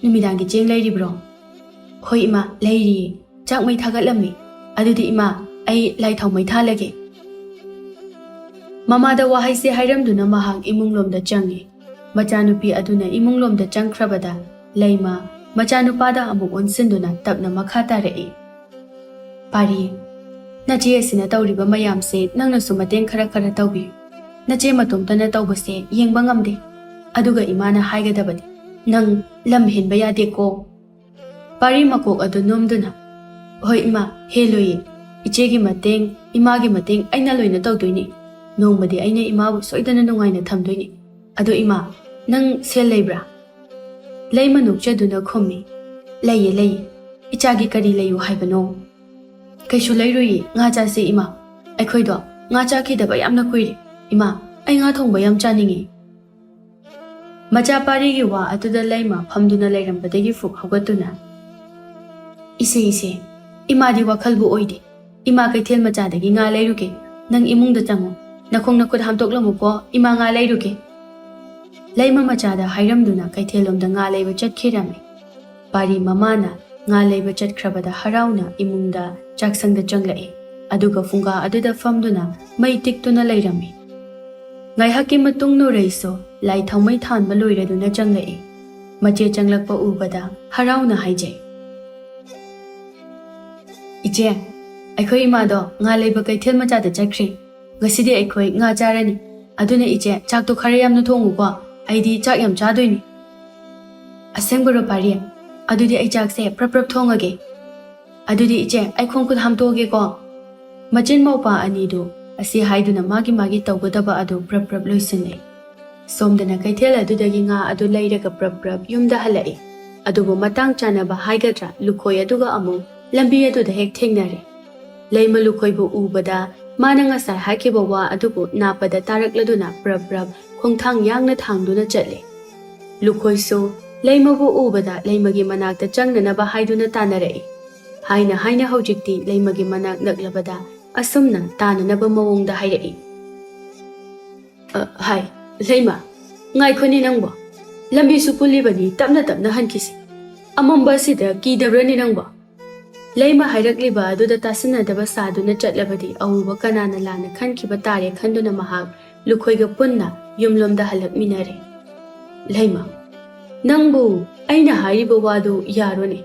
ꯅꯨꯃꯤꯗꯥꯡꯒꯤ ꯆꯦꯡ ꯂꯩꯔꯤꯕ꯭ꯔꯣ?" "ꯍꯣꯏ ꯏꯃꯥ, ꯂꯩꯔꯤꯌꯦ꯫ ꯆꯥꯛ ꯃꯩ ꯊꯥꯒꯠꯂꯝꯃꯤ꯫ ꯑꯗꯨꯗꯤ ꯏꯃꯥ, ꯑꯩ ꯂꯥꯏꯊꯥꯎ ꯃꯩ ꯊꯥꯜꯂꯒꯦ"꯫ ꯃꯃꯥꯗ ꯋꯥꯍꯩꯁꯦ ꯍꯥꯏꯔꯝꯗꯨꯅ ꯃꯍꯥꯛ ꯏꯃꯨꯡꯂꯣꯝꯗ ꯆꯪꯉꯤ꯫ ꯃꯆꯥꯅꯨꯄꯤ ꯑꯗꯨꯅ ꯏꯃꯨꯡꯂꯣꯝꯗ ꯆꯪꯈ꯭ꯔꯕꯗ ꯂꯩꯃ ꯃꯆꯥꯅꯨꯄꯥꯗ ꯑꯃꯨꯛ ꯑꯣꯟꯁꯤꯟꯗꯨꯅ ꯇꯞꯅ ꯃꯈꯥ ꯇꯥꯔꯛꯏ, "ꯄꯥꯔꯤ, ꯅꯆꯦ ꯑꯁꯤꯅ ꯇꯧꯔꯤꯕ ꯃꯌꯥꯝꯁꯦ ꯅꯪꯅꯁꯨ ꯃꯇꯦꯡ ꯈꯔ ꯈꯔ ꯇꯧꯕꯤꯌꯨ꯫ ꯅꯆꯦ ꯃꯇꯣꯝꯇꯅ ꯇꯧꯕꯁꯦ ꯌꯦꯡꯕ ꯉꯝꯗꯦ꯫ ꯑꯗꯨꯒ ꯏꯃꯥꯅ ꯍꯥꯏꯒꯗꯕꯅꯤ, ꯅꯪ ꯂꯝ ꯍꯦꯟꯕ ꯌꯥꯗꯦꯀꯣ"꯫ ꯄꯥꯔꯤ ꯃꯀꯣꯛ ꯑꯗꯨ ꯅꯣꯝꯗꯨꯅ, "ꯍꯣꯏ ꯏꯃꯥ, ꯍꯦꯜꯂꯣꯏꯌꯦ꯫ ꯏꯆꯦꯒꯤ ꯃꯇꯦꯡ, ꯏꯃꯥꯒꯤ ꯃꯇꯦꯡ ꯑꯩꯅ ꯂꯣꯏꯅ ꯇꯧꯗꯣꯏꯅꯤ꯫ ꯅꯣꯡꯃꯗꯤ ꯑꯩꯅ ꯏꯃꯥꯕꯨ ꯁꯣꯏꯗꯅ ꯅꯨꯡꯉꯥꯏꯅ ꯊꯝꯗꯣꯏꯅꯤ꯫ ꯑꯗꯣ ꯏꯃꯥ, ꯅꯪ ꯁꯦꯜ ꯂꯩꯕ꯭ꯔꯥ?" ꯂꯩꯃ ꯅꯣꯛꯆꯗꯨꯅ ꯈꯨꯝꯃꯤ, "ꯂꯩꯌꯦ, ꯂꯩꯌꯦ꯫ ꯏꯆꯥꯒꯤ ꯀꯔꯤ ꯂꯩꯌꯨ ꯍꯥꯏꯕꯅꯣ?" "ꯀꯩꯁꯨ ꯂꯩꯔꯣꯏꯌꯦ, ꯉꯥ ꯆꯥꯁꯦ ꯏꯃꯥ꯫ ꯑꯩꯈꯣꯏꯗꯣ ꯉꯥ ꯆꯥꯈꯤꯗꯕ ꯌꯥꯝꯅ ꯀꯨꯏꯔꯦ꯫ ꯏꯃꯥ, ꯑꯩ ꯉꯥ ꯊꯣꯡꯕ ꯌꯥꯝ ꯆꯥꯅꯤꯡꯉꯤ"꯫ ꯃꯆꯥ ꯄꯥꯔꯤꯒꯤ ꯋꯥ ꯑꯗꯨꯗ ꯂꯩꯃ ꯐꯝꯗꯨꯅ ꯂꯩꯔꯝꯕꯗꯒꯤ ꯐꯨꯛ ꯍꯧꯒꯠꯇꯨꯅ, "ꯏꯁꯦ, ꯏꯁꯦ, ꯏꯃꯥꯗꯤ ꯋꯥꯈꯜꯕꯨ ꯑꯣꯏꯗꯦ꯫ ꯏꯃꯥ, ꯀꯩꯊꯦꯜ ꯃꯆꯥꯗꯒꯤ ꯉꯥ ꯂꯩꯔꯨꯒꯦ꯫ ꯅꯪ ꯏꯃꯨꯡꯗ ꯆꯪꯉꯨ꯫ ꯅꯈꯣꯡ ꯅꯈꯨꯠ ꯍꯥꯝꯗꯣꯛꯂꯝꯃꯨꯀꯣ, ꯏꯃꯥ ꯉꯥ ꯂꯩꯔꯨꯒꯦ"꯫ ꯂꯩꯃ ꯃꯆꯥꯗ ꯍꯥꯏꯔꯝꯗꯨꯅ ꯀꯩꯊꯦꯜꯂꯣꯝꯗ ꯉꯥ ꯂꯩꯕ ꯆꯠꯈꯤꯔꯝꯃꯤ꯫ ꯄꯥꯔꯤ ꯃꯃꯥꯅ ꯉꯥ ꯂꯩꯕ ꯆꯠꯈ꯭ꯔꯕꯗ ꯍꯔꯥꯎꯅ ꯏꯃꯨꯡꯗ ꯆꯥꯛꯁꯪꯗ ꯆꯪꯂꯛꯏ꯫ ꯑꯗꯨꯒ ꯐꯨꯡꯒꯥ ꯑꯗꯨꯗ ꯐꯝꯗꯨꯅ ꯃꯩ ꯇꯤꯛꯇꯨꯅ ꯂꯩꯔꯝꯃꯤ꯫ ꯉꯥꯏꯍꯥꯛꯀꯤ ꯃꯇꯨꯡ ꯅꯣꯔꯩꯁꯨ ꯂꯥꯏ ꯊꯥꯎꯃꯩ ꯊꯥꯟꯕ ꯂꯣꯏꯔꯗꯨꯅ ꯆꯪꯂꯛꯏ꯫ ꯃꯆꯦ ꯆꯪꯂꯛꯄ ꯎꯕꯗ ꯍꯔꯥꯎꯅ ꯍꯥꯏꯖꯩ, "ꯏꯆꯦ, ꯑꯩꯈꯣꯏ ꯏꯃꯥꯗꯣ ꯉꯥ ꯂꯩꯕ ꯀꯩꯊꯦꯜ ꯃꯆꯥꯗ ꯆꯠꯈ꯭ꯔꯦ꯫ ꯉꯁꯤꯗꯤ ꯑꯩꯈꯣꯏ ꯉꯥ ꯆꯥꯔꯅꯤ꯫ ꯑꯗꯨꯅ ꯏꯆꯦ, ꯆꯥꯛꯇꯣ ꯈꯔ ꯌꯥꯝꯅ ꯊꯣꯡꯉꯨꯀꯣ꯫ ꯑꯩꯗꯤ ꯆꯥꯛ ꯌꯥꯝ ꯆꯥꯗꯣꯏꯅꯤ꯫" "ꯑꯁꯦꯡꯕꯔꯣ ꯄꯥꯔꯤ? ꯑꯗꯨꯗꯤ ꯑꯩ ꯆꯥꯛꯁꯦ ꯄ꯭ꯔꯞ ꯄ꯭ꯔꯞ ꯊꯣꯡꯉꯒꯦ꯫ ꯑꯗꯨꯗꯤ ꯏꯆꯦ, ꯑꯩ ꯈꯣꯡ ꯈꯨꯠ ꯍꯥꯝꯗꯣꯛꯑꯒꯦꯀꯣ꯫" ꯃꯆꯤꯟ ꯃꯧꯄꯥ ꯑꯅꯤꯗꯨ ꯑꯁꯤ ꯍꯥꯏꯗꯨꯅ ꯃꯥꯒꯤ ꯃꯥꯒꯤ ꯇꯧꯒꯗꯕ ꯑꯗꯨ ꯄ꯭ꯔꯞ ꯄ꯭ꯔꯞ ꯂꯣꯏꯁꯤꯟꯅꯩ꯫ ꯁꯣꯝꯗꯅ ꯀꯩꯊꯦꯜ ꯑꯗꯨꯗꯒꯤ ꯉꯥ ꯑꯗꯨ ꯂꯩꯔꯒ ꯄ꯭ꯔꯞ ꯄ꯭ꯔꯞ ꯌꯨꯝꯗ ꯍꯜꯂꯛꯏ꯫ ꯑꯗꯨꯕꯨ ꯃꯇꯥꯡ ꯆꯥꯅꯕ ꯍꯥꯏꯒꯗ꯭ꯔꯥ, ꯂꯨꯈꯣꯏ ꯑꯗꯨꯒ ꯑꯃꯨꯛ ꯂꯝꯕꯤ ꯑꯗꯨꯗ ꯍꯦꯛ ꯊꯦꯡꯅꯔꯦ꯫ ꯂꯩꯃ ꯂꯨꯈꯣꯏꯕꯨ ꯎꯕꯗ ꯃꯥꯅ ꯉꯁꯥꯏ ꯍꯥꯏꯈꯤꯕ ꯋꯥ ꯑꯗꯨꯕꯨ ꯅꯥꯞꯄꯗ ꯇꯥꯔꯛꯂꯗꯨꯅ ꯄ꯭ꯔꯞ ꯄ꯭ꯔꯞ ꯈꯣꯡꯊꯥꯡ ꯌꯥꯡꯅ ꯊꯥꯡꯗꯨꯅ ꯆꯠꯂꯦ꯫ ꯂꯨꯈꯣꯏꯁꯨ ꯂꯩꯃꯕꯨ ꯎꯕꯗ ꯂꯩꯃꯒꯤ ꯃꯅꯥꯛꯇ ꯆꯪꯅꯅꯕ ꯍꯥꯏꯗꯨꯅ ꯇꯥꯟꯅꯔꯛꯏ꯫ ꯍꯥꯏꯅ ꯍꯥꯏꯅ ꯍꯧꯖꯤꯛꯇꯤ ꯂꯩꯃꯒꯤ ꯃꯅꯥꯛ ꯅꯛꯂꯕꯗ ꯑꯁꯨꯝꯅ ꯇꯥꯟꯅꯅꯕ ꯃꯑꯣꯡꯗ ꯍꯥꯏꯔꯛꯏ꯫ "ꯑ, ꯍꯥꯏ, ꯂꯩꯃ, ꯉꯥꯏꯈꯣꯅꯦ ꯅꯪꯕꯣ꯫ ꯂꯝꯕꯤꯁꯨ ꯄꯨꯜꯂꯤꯕꯅꯤ, ꯇꯞꯅ ꯇꯞꯅ ꯍꯟꯈꯤꯁꯤ꯫ ꯑꯃꯝꯕ ꯑꯁꯤꯗ ꯀꯤꯗꯕ꯭ꯔꯅꯦ ꯅꯪꯕꯣ?" ꯂꯩꯃ ꯍꯥꯏꯔꯛꯂꯤꯕ ꯑꯗꯨꯗ ꯇꯥꯁꯤꯟꯅꯗꯕ ꯁꯥꯗꯨꯅ ꯆꯠꯂꯕꯗꯤ ꯑꯎꯕ ꯀꯅꯥꯅ ꯂꯥꯟꯅ ꯈꯟꯈꯤꯕ ꯇꯥꯔꯦ ꯈꯟꯗꯨꯅ ꯃꯍꯥꯛ ꯂꯨꯈꯣꯏꯒ ꯄꯨꯟꯅ ꯌꯨꯝꯂꯣꯝꯗ ꯍꯜꯂꯛꯃꯤꯟꯅꯔꯦ꯫ "ꯂꯩꯃ, ꯅꯪꯕꯨ ꯑꯩꯅ ꯍꯥꯏꯔꯤꯕ ꯋꯥꯗꯨ ꯌꯥꯔꯣꯅꯦ꯫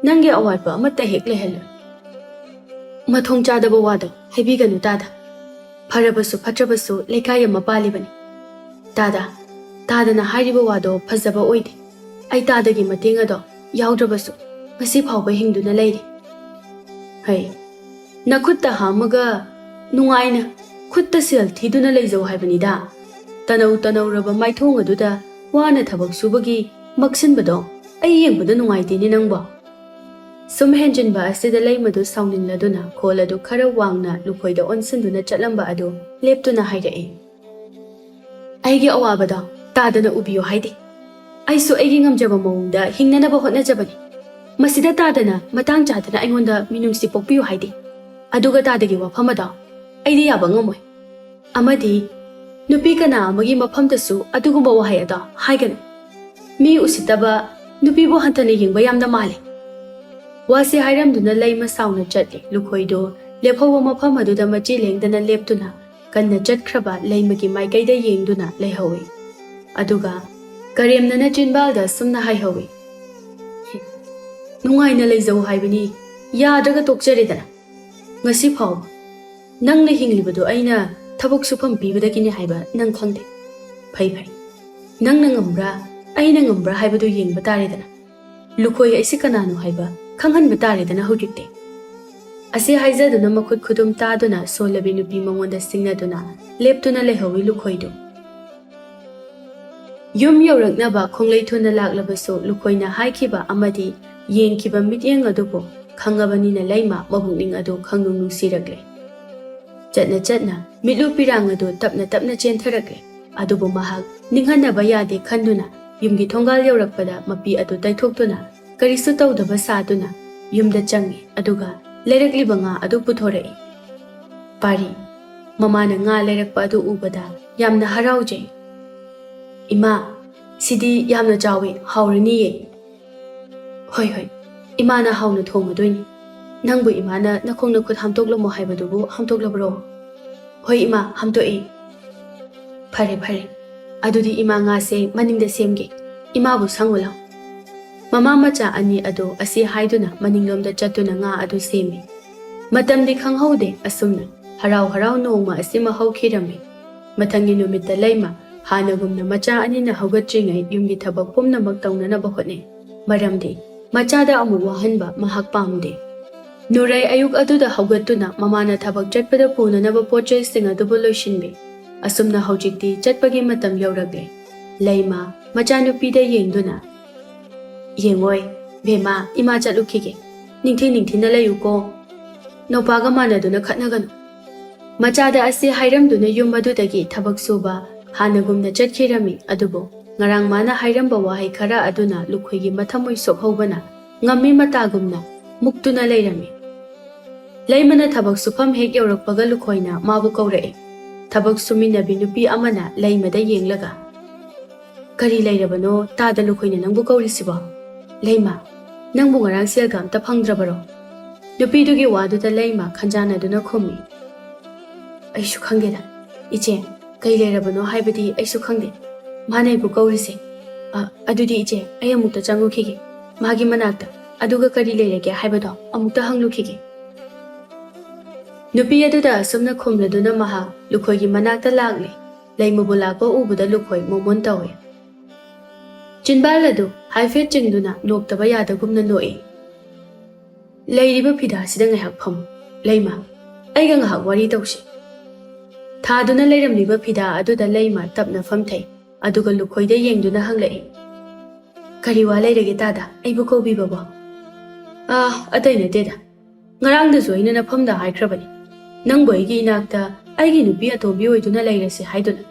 ꯅꯪꯒꯤ ꯑꯋꯥꯠꯄ ꯑꯃꯠꯇ ꯍꯦꯛ ꯂꯩꯍꯜꯂꯣꯏ꯫ ꯃꯊꯣꯡ ꯆꯥꯗꯕ ꯋꯥꯗꯣ ꯍꯥꯏꯕꯤꯒꯅꯨ ꯇꯥꯗ꯫ ꯐꯔꯕꯁꯨ ꯐꯠꯇ꯭ꯔꯕꯁꯨ ꯂꯩꯀꯥꯏ ꯑꯃ ꯄꯥꯜꯂꯤꯕꯅꯤ꯫ ꯇꯥꯗ, ꯇꯥꯗꯅ ꯍꯥꯏꯔꯤꯕ ꯋꯥꯗꯣ ꯐꯖꯕ ꯑꯣꯏꯗꯦ꯫ ꯑꯩ ꯇꯥꯗꯒꯤ ꯃꯇꯦꯡ ꯑꯗꯣ ꯌꯥꯎꯗ꯭ꯔꯕꯁꯨ ꯉꯁꯤ ꯐꯥꯎꯕ ꯍꯤꯡꯗꯨꯅ ꯂꯩꯔꯤ꯫ ꯍꯩ, ꯅꯈꯨꯠꯇ ꯍꯥꯝꯃꯒ ꯅꯨꯡꯉꯥꯏꯅ ꯈꯨꯠꯇ ꯁꯦꯜ ꯊꯤꯗꯨꯅ ꯂꯩꯖꯧ ꯍꯥꯏꯕꯅꯤꯗ꯫ ꯇꯅꯧ ꯇꯅꯧꯔꯕ ꯃꯥꯏꯊꯣꯡ ꯑꯗꯨꯗ ꯋꯥꯅ ꯊꯕꯛ ꯁꯨꯕꯒꯤ ꯃꯛꯁꯤꯟꯕꯗꯣ ꯑꯩ ꯌꯦꯡꯕꯗ ꯅꯨꯡꯉꯥꯏꯇꯦꯅꯦ ꯅꯪꯕꯣ꯫" ꯁꯨꯝ ꯍꯦꯟꯖꯤꯟꯕ ꯑꯁꯤꯗ ꯂꯩꯃꯗꯨ ꯁꯥꯎꯅꯤꯡꯂꯗꯨꯅ ꯈꯣꯜ ꯑꯗꯨ ꯈꯔ ꯋꯥꯡꯅ ꯂꯨꯈꯣꯏꯗ ꯑꯣꯟꯁꯤꯟꯗꯨꯅ ꯆꯠꯂꯝꯕ ꯑꯗꯨ ꯂꯦꯞꯇꯨꯅ ꯍꯥꯏꯔꯛꯏ꯫ "ꯑꯩꯒꯤ ꯑꯋꯥꯕꯗꯣ ꯇꯥꯗꯅ ꯎꯕꯤꯌꯨ ꯍꯥꯏꯗꯦ꯫ ꯑꯩꯁꯨ ꯑꯩꯒꯤ ꯉꯝꯖꯕ ꯃꯑꯣꯡꯗ ꯍꯤꯡꯅꯅꯕ ꯍꯣꯠꯅꯖꯕꯅꯤ꯫ ꯃꯁꯤꯗ ꯇꯥꯗꯅ ꯃꯇꯥꯡ ꯆꯥꯗꯅ ꯑꯩꯉꯣꯟꯗ ꯃꯤꯅꯨꯡꯁꯤ ꯄꯣꯛꯄꯤꯌꯨ ꯍꯥꯏꯗꯦ꯫ ꯑꯗꯨꯒ ꯇꯥꯗꯒꯤ ꯋꯥꯐꯝ ꯑꯗꯣ ꯑꯩꯗꯤ ꯌꯥꯕ ꯉꯝꯃꯣꯏ꯫ ꯑꯃꯗꯤ ꯅꯨꯄꯤ ꯀꯅꯥ ꯑꯃꯒꯤ ꯃꯐꯝꯗꯁꯨ ꯑꯗꯨꯒꯨꯝꯕ ꯋꯥꯍꯩ ꯑꯗꯣ ꯍꯥꯏꯒꯅꯨ꯫ ꯃꯤ ꯎꯁꯤꯠꯇꯕ, ꯅꯨꯄꯤꯕꯨ ꯍꯟꯊꯅ ꯌꯦꯡꯕ ꯌꯥꯝꯅ ꯃꯥꯜꯂꯤ꯫" ꯋꯥꯁꯤ ꯍꯥꯏꯔꯝꯗꯨꯅ ꯂꯩꯃ ꯁꯥꯎꯅ ꯆꯠꯂꯤ꯫ ꯂꯨꯈꯣꯏꯗꯣ ꯂꯦꯞꯍꯧꯕ ꯃꯐꯝ ꯑꯗꯨꯗ ꯃꯆꯤ ꯂꯦꯡꯗꯅ ꯂꯦꯞꯇꯨꯅ ꯀꯟꯅ ꯆꯠꯈ꯭ꯔꯕ ꯂꯩꯃꯒꯤ ꯃꯥꯏꯀꯩꯗ ꯌꯦꯡꯗꯨꯅ ꯂꯩꯍꯧꯏ꯫ ꯑꯗꯨꯒ ꯀꯔꯦꯝꯅꯅ ꯆꯤꯟꯕꯥꯜꯗ ꯁꯨꯝꯅ ꯍꯥꯏꯍꯧꯏ, "ꯅꯨꯡꯉꯥꯏꯅ ꯂꯩꯖꯧ ꯍꯥꯏꯕꯅꯤ, ꯌꯥꯗ꯭ꯔꯒ ꯇꯣꯛꯆꯔꯦꯗꯅ꯫ ꯉꯁꯤ ꯐꯥꯎꯕ ꯅꯪꯅ ꯍꯤꯡꯂꯤꯕꯗꯨ ꯑꯩꯅ ꯊꯕꯛ ꯁꯨꯐꯝ ꯄꯤꯕꯗꯒꯤꯅꯤ ꯍꯥꯏꯕ ꯅꯪ ꯈꯪꯗꯦ꯫ ꯐꯩ ꯐꯩ, ꯅꯪꯅ ꯉꯝꯕ꯭ꯔꯥ ꯑꯩꯅ ꯉꯝꯕ꯭ꯔꯥ ꯍꯥꯏꯕꯗꯨ ꯌꯦꯡꯕ ꯇꯥꯔꯦꯗꯅ꯫ ꯂꯨꯈꯣꯏ ꯑꯩꯁꯤ ꯀꯅꯥꯅꯣ ꯍꯥꯏꯕ ꯈꯪꯍꯟꯕ ꯇꯥꯔꯦꯗꯅ ꯍꯧꯖꯤꯛꯇꯤ"꯫ ꯑꯁꯤ ꯍꯥꯏꯖꯗꯨꯅ ꯃꯈꯨꯠ ꯈꯨꯗꯨꯝ ꯇꯥꯗꯨꯅ ꯁꯣꯜꯂꯕꯤ ꯅꯨꯄꯤ ꯃꯉꯣꯟꯗ ꯁꯤꯡꯅꯗꯨꯅ ꯂꯦꯞꯇꯨꯅ ꯂꯩꯍꯧꯏ ꯂꯨꯈꯣꯏꯗꯨ꯫ ꯌꯨꯝ ꯌꯧꯔꯛꯅꯕ ꯈꯣꯡꯂꯩ ꯊꯨꯅ ꯂꯥꯛꯂꯕꯁꯨ ꯂꯨꯈꯣꯏꯅ ꯍꯥꯏꯈꯤꯕ ꯑꯃꯗꯤ ꯌꯦꯡꯈꯤꯕ ꯃꯤꯠꯌꯦꯡ ꯑꯗꯨꯕꯨ ꯈꯪꯉꯕꯅꯤꯅ ꯂꯩꯃ ꯃꯕꯨꯛꯅꯤꯡ ꯑꯗꯨ ꯈꯪꯅꯨꯡ ꯅꯨꯡꯁꯤꯔꯛꯂꯦ꯫ ꯆꯠꯅ ꯆꯠꯅ ꯃꯤꯠꯂꯨ ꯄꯤꯔꯥꯡ ꯑꯗꯨ ꯇꯞꯅ ꯇꯞꯅ ꯆꯦꯟꯊꯔꯛꯂꯦ꯫ ꯑꯗꯨꯕꯨ ꯃꯍꯥꯛ ꯅꯤꯡꯍꯟꯅꯕ ꯌꯥꯗꯦ ꯈꯟꯗꯨꯅ ꯌꯨꯝꯒꯤ ꯊꯣꯡꯒꯥꯜ ꯌꯧꯔꯛꯄꯗ ꯃꯄꯤ ꯑꯗꯨ ꯇꯩꯊꯣꯛꯇꯨꯅ ꯀꯔꯤꯁꯨ ꯇꯧꯗꯕ ꯁꯥꯗꯨꯅ ꯌꯨꯝꯗ ꯆꯪꯉꯤ꯫ ꯑꯗꯨꯒ ꯂꯩꯔꯛꯂꯤꯕ ꯉꯥ ꯑꯗꯨ ꯄꯨꯊꯣꯔꯛꯏ꯫ ꯄꯥꯔꯤ, ꯃꯃꯥꯅ ꯉꯥ ꯂꯩꯔꯛꯄ ꯑꯗꯨ ꯎꯕꯗ ꯌꯥꯝꯅ ꯍꯔꯥꯎꯖꯩ꯫ "ꯏꯃꯥ, ꯁꯤꯗꯤ ꯌꯥꯝꯅ ꯆꯥꯎꯏ, ꯍꯥꯎꯔꯅꯤꯌꯦ"꯫ "ꯍꯣꯏ ꯍꯣꯏ, ꯏꯃꯥꯅ ꯍꯥꯎꯅ ꯊꯣꯡꯉꯗꯣꯏꯅꯤ꯫ ꯅꯪꯕꯨ ꯏꯃꯥꯅ ꯅꯈꯣꯡ ꯅꯈꯨꯠ ꯍꯥꯝꯗꯣꯛꯂꯝꯃꯣ ꯍꯥꯏꯕꯗꯨꯕꯨ ꯍꯥꯝꯗꯣꯛꯂꯕ꯭ꯔꯣ?" "ꯍꯣꯏ ꯏꯃꯥ, ꯍꯥꯝꯗꯣꯛꯏ"꯫ "ꯐꯔꯦ ꯐꯔꯦ, ꯑꯗꯨꯗꯤ ꯏꯃꯥ ꯉꯥꯁꯦ ꯃꯅꯤꯡꯗ ꯁꯦꯝꯒꯦ꯫ ꯏꯃꯥꯕꯨ ꯁꯪꯉꯨ ꯂꯥꯎ"꯫ ꯃꯃꯥ ꯃꯆꯥ ꯑꯅꯤ ꯑꯗꯨ ꯑꯁꯤ ꯍꯥꯏꯗꯨꯅ ꯃꯅꯤꯡꯂꯣꯝꯗ ꯆꯠꯇꯨꯅ ꯉꯥ ꯑꯗꯨ ꯁꯦꯝꯃꯤ꯫ ꯃꯇꯝꯗꯤ ꯈꯪꯍꯧꯗꯦ꯫ ꯑꯁꯨꯝꯅ ꯍꯔꯥꯎ ꯍꯔꯥꯎ ꯅꯣꯡꯃ ꯑꯁꯤꯃ ꯍꯧꯈꯤꯔꯝꯃꯤ꯫ ꯃꯊꯪꯒꯤ ꯅꯨꯃꯤꯠꯇ ꯂꯩꯃ ꯍꯥꯟꯅꯒꯨꯝꯅ ꯃꯆꯥ ꯑꯅꯤꯅ ꯍꯧꯒꯠꯇ꯭ꯔꯤꯉꯩ ꯌꯨꯝꯒꯤ ꯊꯕꯛ ꯄꯨꯝꯅꯃꯛ ꯇꯧꯅꯅꯕ ꯍꯣꯠꯅꯩ꯫ ꯃꯔꯝꯗꯤ ꯃꯆꯥꯗ ꯑꯃꯨꯛ ꯋꯥꯍꯟꯕ ꯃꯍꯥꯛ ꯄꯥꯝꯗꯦ꯫ ꯅꯨꯔꯩ ꯑꯌꯨꯛ ꯑꯗꯨꯗ ꯍꯧꯒꯠꯇꯨꯅ ꯃꯃꯥꯅ ꯊꯕꯛ ꯆꯠꯄꯗ ꯄꯨꯅꯅꯕ ꯄꯣꯠ ꯆꯩꯁꯤꯡ ꯑꯗꯨꯕꯨ ꯂꯣꯏꯁꯤꯟꯕꯤ꯫ ꯑꯁꯨꯝꯅ ꯍꯧꯖꯤꯛꯇꯤ ꯆꯠꯄꯒꯤ ꯃꯇꯝ ꯌꯧꯔꯛꯂꯦ꯫ ꯂꯩꯃ ꯃꯆꯥꯅꯨꯄꯤꯗ ꯌꯦꯡꯗꯨꯅ, "ꯌꯦꯡꯉꯣꯏ, ꯕꯦꯝꯃ, ꯏꯃꯥ ꯆꯠꯂꯨꯈꯤꯒꯦ꯫ ꯅꯤꯡꯊꯤ ꯅꯤꯡꯊꯤꯅ ꯂꯩꯌꯨꯀꯣ꯫ ꯅꯧꯄꯥꯒ ꯃꯥꯟꯅꯗꯨꯅ ꯈꯠꯅꯒꯅꯨ"꯫ ꯃꯆꯥꯗ ꯑꯁꯤ ꯍꯥꯏꯔꯝꯗꯨꯅ ꯌꯨꯝ ꯑꯗꯨꯗꯒꯤ ꯊꯕꯛ ꯁꯨꯕ ꯍꯥꯟꯅꯒꯨꯝꯅ ꯆꯠꯈꯤꯔꯝꯃꯤ꯫ ꯑꯗꯨꯕꯨ ꯉꯔꯥꯡ ꯃꯥꯅ ꯍꯥꯏꯔꯝꯕ ꯋꯥꯍꯩ ꯈꯔ ꯑꯗꯨꯅ ꯂꯨꯈꯣꯏꯒꯤ ꯃꯊꯃꯣꯏ ꯁꯣꯛꯍꯧꯕꯅ ꯉꯝꯃꯤ ꯃꯇꯥꯒꯨꯝꯅ ꯃꯨꯛꯇꯨꯅ ꯂꯩꯔꯝꯃꯤ꯫ ꯂꯩꯃꯅ ꯊꯕꯛ ꯁꯨꯐꯝ ꯍꯦꯛ ꯌꯧꯔꯛꯄꯒ ꯂꯨꯈꯣꯏꯅ ꯃꯥꯕꯨ ꯀꯧꯔꯛꯏ꯫ ꯊꯕꯛ ꯁꯨꯃꯤꯟꯅꯕꯤ ꯅꯨꯄꯤ ꯑꯃꯅ ꯂꯩꯃꯗ ꯌꯦꯡꯂꯒ, "ꯀꯔꯤ ꯂꯩꯔꯕꯅꯣ ꯇꯥꯗ ꯂꯨꯈꯣꯏꯅ ꯅꯪꯕꯨ ꯀꯧꯔꯤꯁꯤꯕꯣ? ꯂꯩꯃ, "ꯅꯪꯕꯨ ꯉꯔꯥꯡ ꯁꯦꯜꯒ ꯑꯝꯇ ꯐꯪꯗ꯭ꯔꯕꯔꯣ?" ꯅꯨꯄꯤꯗꯨꯒꯤ ꯋꯥꯗꯨꯗ ꯂꯩꯃ ꯈꯟꯖꯥꯟꯅꯗꯨꯅ ꯈꯨꯝꯃꯤ, "ꯑꯩꯁꯨ ꯈꯪꯗꯦꯗ, ꯏꯆꯦ, ꯀꯩ ꯂꯩꯔꯕꯅꯣ ꯍꯥꯏꯕꯗꯤ ꯑꯩꯁꯨ ꯈꯪꯗꯦ꯫ ꯃꯥꯅ ꯑꯩꯕꯨ ꯀꯧꯔꯤꯁꯦ꯫ ꯑ, ꯑꯗꯨꯗꯤ ꯏꯆꯦ, ꯑꯩ ꯑꯃꯨꯛꯇ ꯆꯪꯉꯨꯈꯤꯒꯦ ꯃꯥꯒꯤ ꯃꯅꯥꯛꯇ, ꯑꯗꯨꯒ ꯀꯔꯤ ꯂꯩꯔꯒꯦ ꯍꯥꯏꯕꯗꯣ ꯑꯃꯨꯛꯇ ꯍꯪꯂꯨꯈꯤꯒꯦ꯫" ꯅꯨꯄꯤ ꯑꯗꯨꯗ ꯑꯁꯨꯝꯅ ꯈꯨꯝꯂꯗꯨꯅ ꯃꯍꯥꯛ ꯂꯨꯈꯣꯏꯒꯤ ꯃꯅꯥꯛꯇ ꯂꯥꯛꯂꯦ꯫ ꯂꯩꯃꯕꯨ ꯂꯥꯛꯄ ꯎꯕꯗ ꯂꯨꯈꯣꯏ ꯃꯣꯃꯣꯟ ꯇꯧꯏ꯫ ꯆꯤꯟꯕꯥꯜ ꯑꯗꯨ ꯍꯥꯏꯐꯦꯠ ꯆꯤꯡꯗꯨꯅ ꯅꯣꯛꯇꯕ ꯌꯥꯗꯒꯨꯝꯅ ꯅꯣꯛꯏ꯫ "ꯂꯩꯔꯤꯕ ꯐꯤꯗꯥꯁꯤꯗ ꯉꯥꯏꯍꯥꯛ ꯐꯝꯃꯨ꯫ ꯂꯩꯃ, ꯑꯩꯒ ꯉꯥꯏꯍꯥꯛ ꯋꯥꯔꯤ ꯇꯧꯁꯤ꯫" ꯊꯥꯗꯨꯅ ꯂꯩꯔꯝꯂꯤꯕ ꯐꯤꯗꯥ ꯑꯗꯨꯗ ꯂꯩꯃ ꯇꯞꯅ ꯐꯝꯊꯩ꯫ ꯑꯗꯨꯒ ꯂꯨꯈꯣꯏꯗ ꯌꯦꯡꯗꯨꯅ ꯍꯪꯂꯛꯏ, "ꯀꯔꯤ ꯋꯥ ꯂꯩꯔꯒꯦ ꯇꯥꯗ, ꯑꯩꯕꯨ ꯀꯧꯕꯤꯕꯕꯣ?" "ꯑꯥ, ꯑꯇꯩ ꯅꯠꯇꯦꯗ꯫ ꯉꯔꯥꯡꯗꯁꯨ ꯑꯩꯅ ꯅꯐꯝꯗ ꯍꯥꯏꯈ꯭ꯔꯕꯅꯤ, ꯅꯪꯕꯨ ꯑꯩꯒꯤ ꯏꯅꯥꯛꯇ ꯑꯩꯒꯤ ꯅꯨꯄꯤ ꯑꯇꯣꯝꯕꯤ ꯑꯣꯏꯗꯨꯅ ꯂꯩꯔꯁꯤ ꯍꯥꯏꯗꯨꯅ꯫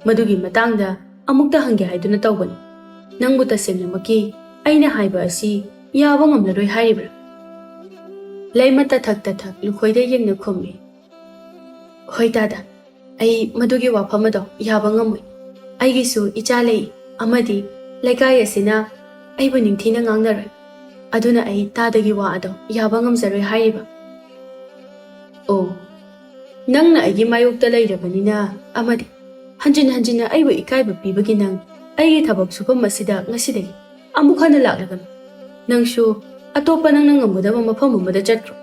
ꯃꯗꯨꯒꯤ ꯃꯇꯥꯡꯗ ꯑꯃꯨꯛꯇ ꯍꯪꯒꯦ ꯍꯥꯏꯗꯨꯅ ꯇꯧꯕꯅꯤ꯫ ꯅꯪꯕꯨ ꯇꯁꯦꯡꯅꯃꯛꯀꯤ ꯑꯩꯅ ꯍꯥꯏꯕ ꯑꯁꯤ ꯌꯥꯕ ꯉꯝꯂꯔꯣꯏ ꯍꯥꯏꯔꯤꯕ꯭ꯔꯥ?" ꯂꯩꯃ ꯇꯊꯛ ꯇꯊꯛ ꯂꯨꯈꯣꯏꯗ ꯌꯦꯡꯅ ꯈꯨꯝꯃꯤ, "ꯍꯣꯏ ꯇꯥꯗ, ꯑꯩ ꯃꯗꯨꯒꯤ ꯋꯥꯐꯝ ꯑꯗꯣ ꯌꯥꯕ ꯉꯝꯃꯣꯏ꯫ ꯑꯩꯒꯤꯁꯨ ꯏꯆꯥ ꯂꯩ, ꯑꯃꯗꯤ ꯂꯩꯀꯥꯏ ꯑꯁꯤꯅ ꯑꯩꯕꯨ ꯅꯤꯡꯊꯤꯅ ꯉꯥꯡꯅꯔꯣꯏ꯫ ꯑꯗꯨꯅ ꯑꯩ ꯇꯥꯗꯒꯤ ꯋꯥ ꯑꯗꯣ ꯌꯥꯕ ꯉꯝꯖꯔꯣꯏ ꯍꯥꯏꯔꯤꯕ꯫" "ꯑꯣ, ꯅꯪꯅ ꯑꯩꯒꯤ ꯃꯥꯌꯣꯛꯇ ꯂꯩꯔꯕꯅꯤꯅ, ꯑꯃꯗꯤ ꯍꯟꯖꯤꯟ ꯍꯟꯖꯤꯟꯅ ꯑꯩꯕꯨ ꯏꯀꯥꯏꯕ ꯄꯤꯕꯒꯤ ꯅꯪ ꯑꯩꯒꯤ ꯊꯕꯛ ꯁꯨꯐꯝ ꯑꯁꯤꯗ ꯉꯁꯤꯗꯒꯤ ꯑꯃꯨꯛ ꯍꯟꯅ ꯂꯥꯛꯂꯒꯅꯨ꯫ ꯅꯪꯁꯨ ꯑꯇꯣꯞꯄ ꯅꯪꯅ ꯉꯝꯒꯗꯕ ꯃꯐꯝ ꯑꯃꯗ ꯆꯠꯈ꯭ꯔꯣ꯫"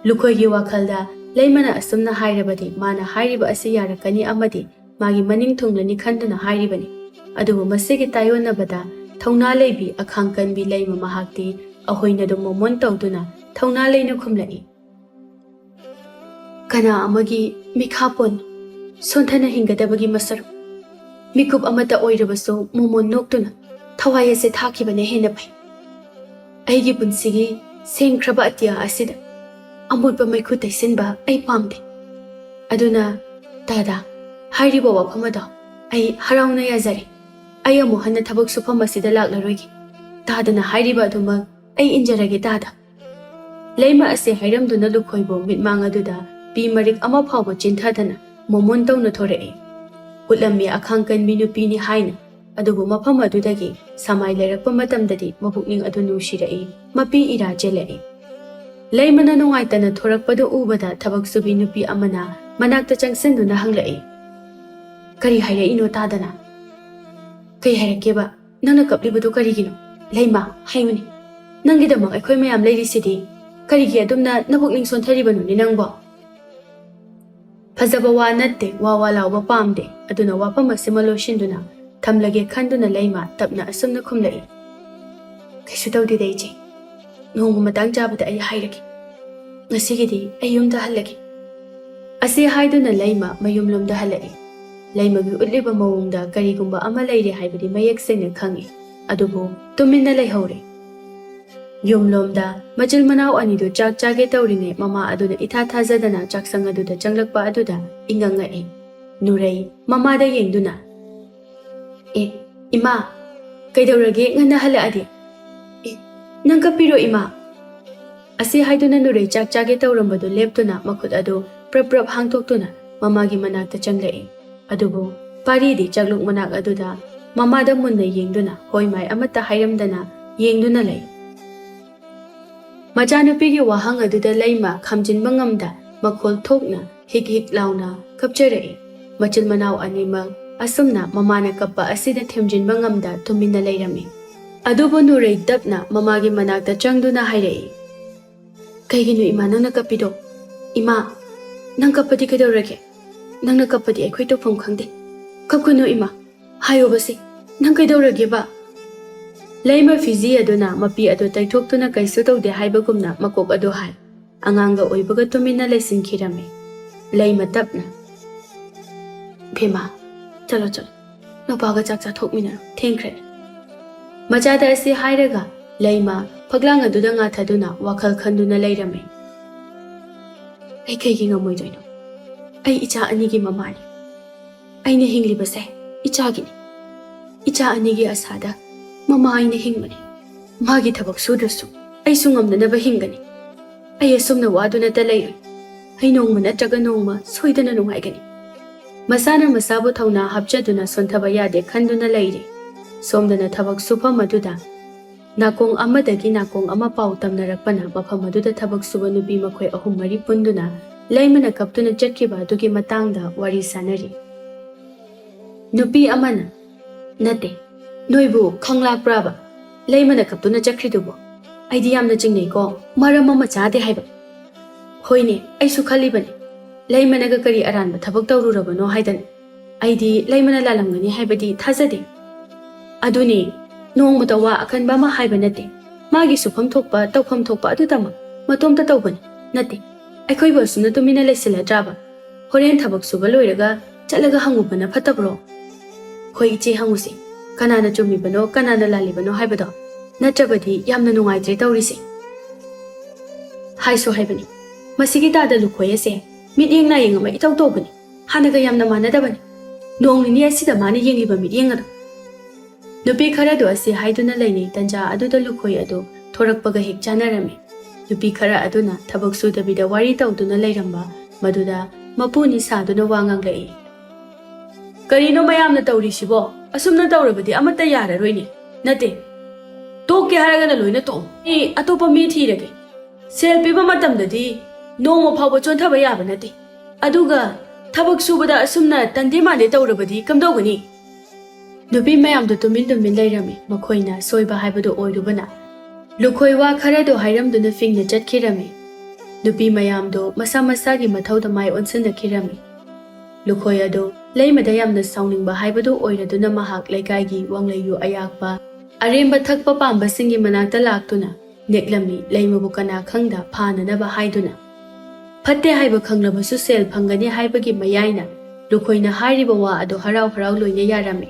ꯂꯨꯈꯣꯏꯒꯤ ꯋꯥꯈꯜꯗ ꯂꯩꯃꯅ ꯑꯁꯨꯝꯅ ꯍꯥꯏꯔꯕꯗꯤ ꯃꯥꯅ ꯍꯥꯏꯔꯤꯕ ꯑꯁꯤ ꯌꯥꯔꯛꯀꯅꯤ ꯑꯃꯗꯤ ꯃꯥꯒꯤ ꯃꯅꯤꯡ ꯊꯨꯡꯂꯅꯤ ꯈꯟꯗꯨꯅ ꯍꯥꯏꯔꯤꯕꯅꯤ꯫ ꯑꯗꯨꯕꯨ ꯃꯁꯤꯒꯤ ꯇꯥꯏꯑꯣꯟꯅꯕꯗ ꯊꯧꯅꯥ ꯂꯩꯕꯤ ꯑꯈꯥꯡ ꯀꯟꯕꯤ ꯂꯩꯃ ꯃꯍꯥꯛꯇꯤ ꯑꯍꯣꯏꯅꯗꯨ ꯃꯣꯃꯣꯟ ꯇꯧꯗꯨꯅ ꯊꯧꯅꯥ ꯂꯩꯅ ꯈꯨꯝꯂꯛꯏ, "ꯀꯅꯥ ꯑꯃꯒꯤ ꯃꯤꯈꯥ ꯄꯣꯟꯅ ꯁꯣꯟꯊꯅ ꯍꯤꯡꯒꯗꯕꯒꯤ ꯃꯁꯔꯨꯛ ꯃꯤꯀꯨꯞ ꯑꯃꯠꯇ ꯑꯣꯏꯔꯕꯁꯨ ꯃꯣꯃꯣꯟ ꯅꯣꯛꯇꯨꯅ ꯊꯋꯥꯏ ꯑꯁꯦ ꯊꯥꯈꯤꯕꯅ ꯍꯦꯟꯅ ꯐꯩ꯫ ꯑꯩꯒꯤ ꯄꯨꯟꯁꯤꯒꯤ ꯁꯦꯡꯈ꯭ꯔꯕ ꯑꯇꯤꯌꯥ ꯑꯁꯤꯗ ꯑꯃꯣꯠꯄ ꯃꯩꯈꯨ ꯇꯩꯁꯤꯟꯕ ꯑꯩ ꯄꯥꯝꯗꯦ꯫ ꯑꯗꯨꯅ ꯇꯥꯗ, ꯍꯥꯏꯔꯤꯕ ꯋꯥꯐꯝ ꯑꯗꯣ ꯑꯩ ꯍꯔꯥꯎꯅ ꯌꯥꯖꯔꯦ꯫ ꯑꯩ ꯑꯃꯨꯛ ꯍꯟꯅ ꯊꯕꯛ ꯁꯨꯐꯝ ꯑꯁꯤꯗ ꯂꯥꯛꯂꯔꯣꯏꯒꯦ꯫ ꯇꯥꯗꯅ ꯍꯥꯏꯔꯤꯕ ꯑꯗꯨꯃꯛ ꯑꯩ ꯏꯟꯖꯔꯒꯦ ꯇꯥꯗ꯫" ꯂꯩꯃ ꯑꯁꯤ ꯍꯥꯏꯔꯝꯗꯨꯅ ꯂꯨꯈꯣꯏꯕꯨ ꯃꯤꯠꯃꯥꯡ ꯑꯗꯨꯗ ꯄꯤ ꯃꯔꯤꯛ ꯑꯃ ꯐꯥꯎꯕ ꯆꯤꯟꯊꯗꯅ ꯃꯣꯃꯣꯟ ꯇꯧꯅ ꯊꯣꯔꯛꯏ꯫ ꯎꯠꯂꯝꯃꯤ ꯑꯈꯥꯡ ꯀꯟꯕꯤ ꯅꯨꯄꯤꯅꯤ ꯍꯥꯏꯅ ꯑꯗꯨꯕꯨ ꯃꯐꯝ ꯑꯗꯨꯗꯒꯤ ꯁꯃꯥꯏ ꯂꯩꯔꯛꯄ ꯃꯇꯝꯗꯗꯤ ꯃꯄꯨꯛꯅꯤꯡ ꯑꯗꯨ ꯅꯨꯡꯁꯤꯔꯛꯏ, ꯃꯄꯤ ꯏꯔꯥ ꯆꯦꯜꯂꯛꯏ꯫ ꯂꯩꯃꯅ ꯅꯨꯡꯉꯥꯏꯇꯅ ꯊꯣꯔꯛꯄꯗꯨ ꯎꯕꯗ ꯊꯕꯛ ꯁꯨꯕꯤ ꯅꯨꯄꯤ ꯑꯃꯅ ꯃꯅꯥꯛꯇ ꯆꯪꯁꯤꯟꯗꯨꯅ ꯍꯪꯂꯛꯏ, "ꯀꯔꯤ ꯍꯥꯏꯔꯛꯏꯅꯣ ꯇꯥꯗꯅ?" "ꯀꯩ ꯍꯥꯏꯔꯛꯀꯦꯕ? ꯅꯪꯅ ꯀꯞꯂꯤꯕꯗꯨ ꯀꯔꯤꯒꯤꯅꯣ? ꯂꯩꯃ, ꯍꯥꯏꯌꯨꯅꯦ꯫ ꯅꯪꯒꯤꯗꯃꯛ ꯑꯩꯈꯣꯏ ꯃꯌꯥꯝ ꯂꯩꯔꯤꯁꯤꯗꯤ꯫ ꯀꯔꯤꯒꯤ ꯑꯗꯨꯝꯅ ꯅꯄꯨꯛꯅꯤꯡ ꯁꯣꯟꯊꯔꯤꯕꯅꯣꯅꯦ ꯅꯪꯕꯣ?" ꯐꯖꯕ ꯋꯥ ꯅꯠꯇꯦ, ꯋꯥ ꯋꯥ ꯂꯥꯎꯕ ꯄꯥꯝꯗꯦ꯫ ꯑꯗꯨꯅ ꯋꯥꯐꯝ ꯑꯁꯤꯃ ꯂꯣꯏꯁꯤꯟꯗꯨꯅ ꯊꯝꯂꯒꯦ ꯈꯟꯗꯨꯅ ꯂꯩꯃ ꯇꯞꯅ ꯑꯁꯨꯝꯅ ꯈꯨꯝꯂꯛꯏ, "ꯀꯩꯁꯨ ꯇꯧꯗꯦꯗ ꯏꯆꯦ꯫ ꯅꯣꯡꯃ ꯃꯇꯥꯡ ꯆꯥꯕꯗ ꯑꯩ ꯍꯥꯏꯔꯒꯦ꯫ ꯉꯁꯤꯒꯤꯗꯤ ꯑꯩ ꯌꯨꯝꯗ ꯍꯜꯂꯒꯦ꯫" ꯑꯁꯤ ꯍꯥꯏꯗꯨꯅ ꯂꯩꯃ ꯃꯌꯨꯝꯂꯣꯝꯗ ꯍꯜꯂꯛꯏ꯫ ꯂꯩꯃꯒꯤ ꯎꯠꯂꯤꯕ ꯃꯑꯣꯡꯗ ꯀꯔꯤꯒꯨꯝꯕ ꯑꯃ ꯂꯩꯔꯦ ꯍꯥꯏꯕꯗꯤ ꯃꯌꯦꯛ ꯁꯦꯡꯅ ꯈꯪꯏ, ꯑꯗꯨꯕꯨ ꯇꯨꯃꯤꯟꯅ ꯂꯩꯍꯧꯔꯦ꯫ ꯌꯨꯝꯂꯣꯝꯗ ꯃꯆꯤꯟ ꯃꯅꯥꯎ ꯑꯅꯤꯗꯨ ꯆꯥꯛ ꯆꯥꯒꯦ ꯇꯧꯔꯤꯉꯩ ꯃꯃꯥ ꯑꯗꯨꯅ ꯏꯊꯥ ꯊꯥꯖꯗꯅ ꯆꯥꯛꯁꯪ ꯑꯗꯨꯗ ꯆꯪꯂꯛꯄ ꯑꯗꯨꯗ ꯏꯉꯛ ꯉꯛꯏ꯫ ꯅꯨꯔꯩ ꯃꯃꯥꯗ ꯌꯦꯡꯗꯨꯅ, "ꯑꯦ, ꯏꯃꯥ, ꯀꯩꯗꯧꯔꯒꯦ ꯉꯟꯅ ꯍꯜꯂꯛꯑꯗꯤ? ꯑꯦ, ꯅꯪ ꯀꯞꯄꯤꯔꯣ ꯏꯃꯥ?" ꯑꯁꯤ ꯍꯥꯏꯗꯨꯅ ꯅꯨꯔꯩ ꯆꯥꯛ ꯆꯥꯒꯦ ꯇꯧꯔꯝꯕꯗꯨ ꯂꯦꯞꯇꯨꯅ ꯃꯈꯨꯠ ꯑꯗꯨ ꯄ꯭ꯔꯞ ꯄ꯭ꯔꯞ ꯍꯥꯡꯗꯣꯛꯇꯨꯅ ꯃꯃꯥꯒꯤ ꯃꯅꯥꯛꯇ ꯆꯪꯂꯛꯏ꯫ ꯑꯗꯨꯕꯨ ꯄꯥꯔꯤꯗꯤ ꯆꯥꯛꯂꯨꯛ ꯃꯅꯥꯛ ꯑꯗꯨꯗ ꯃꯃꯥꯗ ꯃꯨꯟꯅ ꯌꯦꯡꯗꯨꯅ ꯍꯣꯏ ꯃꯥꯏ ꯑꯃꯠꯇ ꯍꯥꯏꯔꯝꯗꯅ ꯌꯦꯡꯗꯨꯅ ꯂꯩ꯫ ꯃꯆꯥꯅꯨꯄꯤꯒꯤ ꯋꯥꯍꯪ ꯑꯗꯨꯗ ꯂꯩꯃ ꯈꯥꯝꯖꯤꯟꯕ ꯉꯝꯗ ꯃꯈꯣꯜ ꯊꯣꯛꯅ ꯍꯤꯛ ꯍꯤꯛ ꯂꯥꯎꯅ ꯀꯞꯆꯔꯛꯏ꯫ ꯃꯆꯤꯟ ꯃꯅꯥꯎ ꯑꯅꯤꯃꯛ ꯑꯁꯨꯝꯅ ꯃꯃꯥꯅ ꯀꯞꯄ ꯑꯁꯤꯗ ꯊꯦꯝꯖꯤꯟꯕ ꯉꯝꯗ ꯇꯨꯃꯤꯟꯅ ꯂꯩꯔꯝꯃꯤ꯫ ꯑꯗꯨꯕꯨ ꯅꯨꯔꯩ ꯇꯞꯅ ꯃꯃꯥꯒꯤ ꯃꯅꯥꯛꯇ ꯆꯪꯗꯨꯅ ꯍꯥꯏꯔꯛꯏ, "ꯀꯩꯒꯤꯅꯣ ꯏꯃꯥ ꯅꯪꯅ ꯀꯞꯄꯤꯗꯣ? ꯏꯃꯥ, ꯅꯪ ꯀꯞꯄꯗꯤ ꯀꯩꯗꯧꯔꯒꯦ? ꯅꯪꯅ ꯀꯞꯄꯗꯤ ꯑꯩꯈꯣꯏ ꯇꯧꯐꯝ ꯈꯪꯗꯦ꯫ ꯀꯞꯀꯅꯨ ꯏꯃꯥ, ꯍꯥꯏꯌꯣꯕꯁꯦ, ꯅꯪ ꯀꯩꯗꯧꯔꯒꯦꯕ?" ꯂꯩꯃ ꯐꯤꯖꯤ ꯑꯗꯨꯅ ꯃꯄꯤ ꯑꯗꯨ ꯇꯩꯊꯣꯛꯇꯨꯅ ꯀꯩꯁꯨ ꯇꯧꯗꯦ ꯍꯥꯏꯕꯒꯨꯝꯅ ꯃꯀꯣꯛ ꯑꯗꯨ ꯍꯥꯏ꯫ ꯑꯉꯥꯡꯒ ꯑꯣꯏꯕꯒ ꯇꯨꯃꯤꯟꯅ ꯂꯩꯁꯤꯟꯈꯤꯔꯝꯃꯤ꯫ ꯂꯩꯃ ꯇꯞꯅ, "ꯏꯕꯦꯝꯃ, ꯆꯠꯂꯣ ꯆꯠꯂꯣ, ꯅꯨꯄꯥꯒ ꯆꯥꯛ ꯆꯥꯊꯣꯛꯃꯤꯟꯅꯔꯣ, ꯊꯦꯡꯈ꯭ꯔꯦ꯫" ꯃꯆꯥꯗ ꯑꯁꯤ ꯍꯥꯏꯔꯒ ꯂꯩꯃ ꯐꯛꯂꯥꯡ ꯑꯗꯨꯗ ꯉꯥꯊꯗꯨꯅ ꯋꯥꯈꯜ ꯈꯟꯗꯨꯅ ꯂꯩꯔꯝꯃꯤ꯫ "ꯑꯩ ꯀꯩꯒꯤ ꯉꯝꯃꯣꯏꯗꯣꯏꯅꯣ? ꯑꯩ ꯏꯆꯥ ꯑꯅꯤꯒꯤ ꯃꯃꯥꯅꯤ꯫ ꯑꯩꯅ ꯍꯤꯡꯂꯤꯕꯁꯦ ꯏꯆꯥꯒꯤꯅꯤ꯫ ꯏꯆꯥ ꯑꯅꯤꯒꯤ ꯑꯁꯥꯗ ꯃꯃꯥ ꯑꯩꯅ ꯍꯤꯡꯕꯅꯤ꯫ ꯃꯥꯒꯤ ꯊꯕꯛ ꯁꯨꯗ꯭ꯔꯁꯨ ꯑꯩꯁꯨ ꯉꯝꯅꯅꯕ ꯍꯤꯡꯒꯅꯤ꯫ ꯑꯩ ꯑꯁꯨꯝꯅ ꯋꯥꯗꯨꯅꯇ ꯂꯩꯔꯣꯏ꯫ ꯑꯩ ꯅꯣꯡꯃ ꯅꯠꯇ꯭ꯔꯒ ꯅꯣꯡꯃ ꯁꯣꯏꯗꯅ ꯅꯨꯡꯉꯥꯏꯒꯅꯤ꯫" ꯃꯁꯥꯅ ꯃꯁꯥꯕꯨ ꯊꯧꯅꯥ ꯍꯥꯞꯆꯗꯨꯅ ꯁꯣꯟꯊꯕ ꯌꯥꯗꯦ ꯈꯟꯗꯨꯅ ꯂꯩꯔꯤ꯫ ꯁꯣꯝꯗꯅ ꯊꯕꯛ ꯁꯨꯐꯝ ꯑꯗꯨꯗ ꯅꯥꯀꯣꯡ ꯑꯃꯗꯒꯤ ꯅꯥꯀꯣꯡ ꯑꯃ ꯄꯥꯎ ꯇꯝꯅꯔꯛꯄꯅ ꯃꯐꯝ ꯑꯗꯨꯗ ꯊꯕꯛ ꯁꯨꯕ ꯅꯨꯄꯤ ꯃꯈꯣꯏ ꯑꯍꯨꯝ ꯃꯔꯤ ꯄꯨꯟꯗꯨꯅ ꯂꯩꯃꯅ ꯀꯞꯇꯨꯅ ꯆꯠꯈꯤꯕ ꯑꯗꯨꯒꯤ ꯃꯇꯥꯡꯗ ꯋꯥꯔꯤ ꯁꯥꯅꯔꯤ꯫ ꯅꯨꯄꯤ ꯑꯃꯅ, "ꯅꯠꯇꯦ, ꯅꯣꯏꯕꯨ ꯈꯪꯂꯥꯛꯄ꯭ꯔꯥꯕ? ꯂꯩꯃꯅ ꯀꯞꯇꯨꯅ ꯆꯠꯈ꯭ꯔꯤꯗꯨꯕꯨ? ꯑꯩꯗꯤ ꯌꯥꯝꯅ ꯆꯤꯡꯅꯩꯀꯣ, ꯃꯔꯝ ꯑꯃ ꯆꯥꯗꯦ ꯍꯥꯏꯕ꯫ ꯍꯣꯏꯅꯦ, ꯑꯩꯁꯨ ꯈꯜꯂꯤꯕꯅꯤ, ꯂꯩꯃꯅꯒ ꯀꯔꯤ ꯑꯔꯥꯟꯕ ꯊꯕꯛ ꯇꯧꯔꯨꯔꯕꯅꯣ ꯍꯥꯏꯗꯅ꯫ ꯑꯩꯗꯤ ꯂꯩꯃꯅ ꯂꯥꯜꯂꯝꯒꯅꯤ ꯍꯥꯏꯕꯗꯤ ꯊꯥꯖꯗꯦ꯫ ꯑꯗꯨꯅꯦ, ꯅꯣꯡꯃꯇ ꯋꯥ ꯑꯀꯟꯕ ꯑꯃ ꯍꯥꯏꯕ ꯅꯠꯇꯦ꯫ ꯃꯥꯒꯤ ꯁꯨꯐꯝ ꯊꯣꯛꯄ, ꯇꯧꯐꯝ ꯊꯣꯛꯄ ꯑꯗꯨꯇꯃꯛ ꯃꯇꯣꯝꯇ ꯇꯧꯕꯅꯤ꯫ ꯅꯠꯇꯦ, ꯑꯩꯈꯣꯏꯕꯨ ꯑꯁꯨꯝꯅ ꯇꯨꯃꯤꯟꯅ ꯂꯩꯁꯤꯜꯂꯗ꯭ꯔꯥꯕ? ꯍꯣꯔꯦꯟ ꯊꯕꯛ ꯁꯨꯕ ꯂꯣꯏꯔꯒ ꯆꯠꯂꯒ ꯍꯪꯉꯨꯕꯅ ꯐꯠꯇꯕ꯭ꯔꯣ?" "ꯍꯣꯏ ꯏꯆꯦ, ꯍꯪꯉꯨꯁꯤ꯫ ꯀꯅꯥꯅ ꯆꯨꯝꯃꯤꯕꯅꯣ, ꯀꯅꯥꯅ ꯂꯥꯜꯂꯤꯕꯅꯣ ꯍꯥꯏꯕꯗꯣ꯫ ꯅꯠꯇ꯭ꯔꯕꯗꯤ ꯌꯥꯝꯅ ꯅꯨꯡꯉꯥꯏꯇ꯭ꯔꯦ ꯇꯧꯔꯤꯁꯦ꯫" ꯍꯥꯏꯁꯨ ꯍꯥꯏꯕꯅꯤ, ꯃꯁꯤꯒꯤ ꯇꯥꯗ ꯂꯨꯈꯣꯏ ꯑꯁꯦ ꯃꯤꯠꯌꯦꯡ ꯅꯥꯌꯦꯡ ꯑꯃ ꯏꯇꯧ ꯇꯧꯕꯅꯤ꯫ ꯍꯥꯟꯅꯒ ꯌꯥꯝꯅ ꯃꯥꯟꯅꯗꯕꯅꯤ꯫ ꯅꯣꯡ ꯅꯤꯅꯤ ꯑꯁꯤꯗ ꯃꯥꯅ ꯌꯦꯡꯂꯤꯕ ꯃꯤꯠꯌꯦꯡ ꯑꯗꯣ꯫ ꯅꯨꯄꯤ ꯈꯔꯗꯨ ꯑꯁꯤ ꯍꯥꯏꯗꯨꯅ ꯂꯩꯅꯩ ꯇꯟꯖꯥ ꯑꯗꯨꯗ ꯂꯨꯈꯣꯏ ꯑꯗꯨ ꯊꯣꯔꯛꯄꯒ ꯍꯦꯛ ꯆꯥꯅꯔꯝꯃꯤ꯫ ꯅꯨꯄꯤ ꯈꯔ ꯑꯗꯨꯅ ꯊꯕꯛ ꯁꯨꯗꯕꯤꯗ ꯋꯥꯔꯤ ꯇꯧꯗꯨꯅ ꯂꯩꯔꯝꯕ ꯃꯗꯨꯗ ꯃꯄꯨꯅꯤ ꯁꯥꯗꯨꯅ ꯋꯥ ꯉꯥꯡꯂꯛꯏ꯫ "ꯀꯔꯤꯅꯣ ꯃꯌꯥꯝꯅ ꯇꯧꯔꯤꯁꯤꯕꯣ? ꯑꯁꯨꯝꯅ ꯇꯧꯔꯕꯗꯤ ꯑꯃꯠꯇ ꯌꯥꯔꯔꯣꯏꯅꯦ꯫ ꯅꯠꯇꯦ, ꯇꯣꯛꯀꯦ ꯍꯥꯏꯔꯒꯅ ꯂꯣꯏꯅ ꯇꯣꯛꯑꯣ꯫ ꯑꯩ ꯑꯇꯣꯞꯄ ꯃꯤ ꯊꯤꯔꯒꯦ꯫ ꯁꯦꯜ ꯄꯤꯕ ꯃꯇꯝꯗꯗꯤ ꯅꯣꯡꯃ ꯐꯥꯎꯕ ꯆꯣꯟꯊꯕ ꯌꯥꯕ ꯅꯠꯇꯦ꯫ ꯑꯗꯨꯒ ꯊꯕꯛ ꯁꯨꯕꯗ ꯑꯁꯨꯝꯅ ꯇꯟꯗꯦ ꯃꯥꯟꯗꯦ ꯇꯧꯔꯕꯗꯤ ꯀꯝꯗꯧꯒꯅꯤ?" ꯅꯨꯄꯤ ꯃꯌꯥꯝꯗꯨ ꯇꯨꯃꯤꯟ ꯇꯨꯃꯤꯟ ꯂꯩꯔꯝꯃꯤ, ꯃꯈꯣꯏꯅ ꯁꯣꯏꯕ ꯍꯥꯏꯕꯗꯨ ꯑꯣꯏꯔꯨꯕꯅ꯫ ꯂꯨꯈꯣꯏ ꯋꯥ ꯈꯔꯗꯨ ꯍꯥꯏꯔꯝꯗꯨꯅ ꯐꯤꯡꯅ ꯆꯠꯈꯤꯔꯝꯃꯤ꯫ ꯅꯨꯄꯤ ꯃꯌꯥꯝꯗꯨ ꯃꯁꯥ ꯃꯁꯥꯒꯤ ꯃꯊꯧꯗ ꯃꯥꯏ ꯑꯣꯟꯁꯤꯟꯅꯈꯤꯔꯝꯃꯤ꯫ ꯂꯨꯈꯣꯏ ꯑꯗꯨ ꯂꯩꯃꯗ ꯌꯥꯝꯅ ꯁꯥꯎꯅꯤꯡꯕ ꯍꯥꯏꯕꯗꯨ ꯑꯣꯏꯔꯗꯨꯅ ꯃꯍꯥꯛ ꯂꯩꯀꯥꯏꯒꯤ ꯋꯥꯡꯂꯩꯌꯨ ꯑꯌꯥꯛꯄ ꯑꯔꯦꯝꯕ ꯊꯛꯄ ꯄꯥꯝꯕꯁꯤꯡꯒꯤ ꯃꯅꯥꯛꯇ ꯂꯥꯛꯇꯨꯅ ꯅꯦꯛꯂꯝꯃꯤ, ꯂꯩꯃꯕꯨ ꯀꯅꯥ ꯈꯪꯗ ꯐꯥꯅꯅꯕ ꯍꯥꯏꯗꯨꯅ꯫ ꯐꯠꯇꯦ ꯍꯥꯏꯕ ꯈꯪꯂꯕꯁꯨ ꯁꯦꯜ ꯐꯪꯒꯅꯤ ꯍꯥꯏꯕꯒꯤ ꯃꯌꯥꯏꯅ ꯂꯨꯈꯣꯏꯅ ꯍꯥꯏꯔꯤꯕ ꯋꯥ ꯑꯗꯨ ꯍꯔꯥꯎ ꯍꯔꯥꯎ ꯂꯣꯏꯅ ꯌꯥꯔꯝꯃꯤ꯫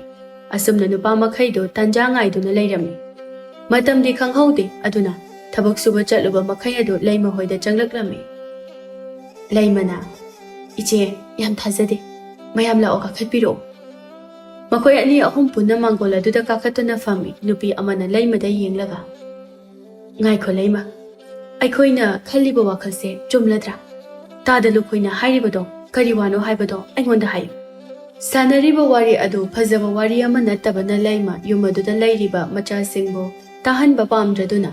ꯑꯁꯨꯝꯅ ꯅꯨꯄꯥ ꯃꯈꯩꯗꯨ ꯇꯟꯖꯥ ꯉꯥꯏꯗꯨꯅ ꯂꯩꯔꯝꯃꯤ꯫ ꯃꯇꯝꯗꯤ ꯈꯪꯍꯧꯗꯦ꯫ ꯑꯗꯨꯅ ꯊꯕꯛ ꯁꯨꯕ ꯆꯠꯂꯨꯕ ꯃꯈꯩ ꯑꯗꯨ ꯂꯩꯃ ꯍꯣꯏꯗ ꯆꯪꯂꯛꯂꯝꯃꯤ꯫ ꯂꯩꯃꯅ, "ꯏꯆꯦ, ꯌꯥꯝ ꯊꯥꯖꯗꯦ꯫ ꯃꯌꯥꯝ ꯂꯥꯛꯑꯣ, ꯀꯥꯈꯠꯄꯤꯔꯛꯑꯣ꯫" ꯃꯈꯣꯏ ꯑꯅꯤ ꯑꯍꯨꯝ ꯄꯨꯟꯅ ꯃꯥꯡꯒꯣꯜ ꯑꯗꯨꯗ ꯀꯥꯈꯠꯇꯨꯅ ꯐꯝꯃꯤ꯫ ꯅꯨꯄꯤ ꯑꯃꯅ ꯂꯩꯃꯗ ꯌꯦꯡꯂꯒ, "ꯉꯥꯏꯈꯣ ꯂꯩꯃ, ꯑꯩꯈꯣꯏꯅ ꯈꯜꯂꯤꯕ ꯋꯥꯈꯜꯁꯦ ꯆꯨꯝꯂꯗ꯭ꯔꯥ? ꯇꯥꯗ ꯂꯨꯈꯣꯏꯅ ꯍꯥꯏꯔꯤꯕꯗꯣ ꯀꯔꯤ ꯋꯥꯅꯣ ꯍꯥꯏꯕꯗꯣ ꯑꯩꯉꯣꯟꯗ ꯍꯥꯏꯌꯨ꯫" ꯁꯥꯟꯅꯔꯤꯕ ꯋꯥꯔꯤ ꯑꯗꯨ ꯐꯖꯕ ꯋꯥꯔꯤ ꯑꯃ ꯅꯠꯇꯕꯅ ꯂꯩꯃ ꯌꯨꯝ ꯑꯗꯨꯗ ꯂꯩꯔꯤꯕ ꯃꯆꯥꯁꯤꯡꯕꯨ ꯇꯥꯍꯟꯕ ꯄꯥꯝꯗ꯭ꯔꯗꯨꯅ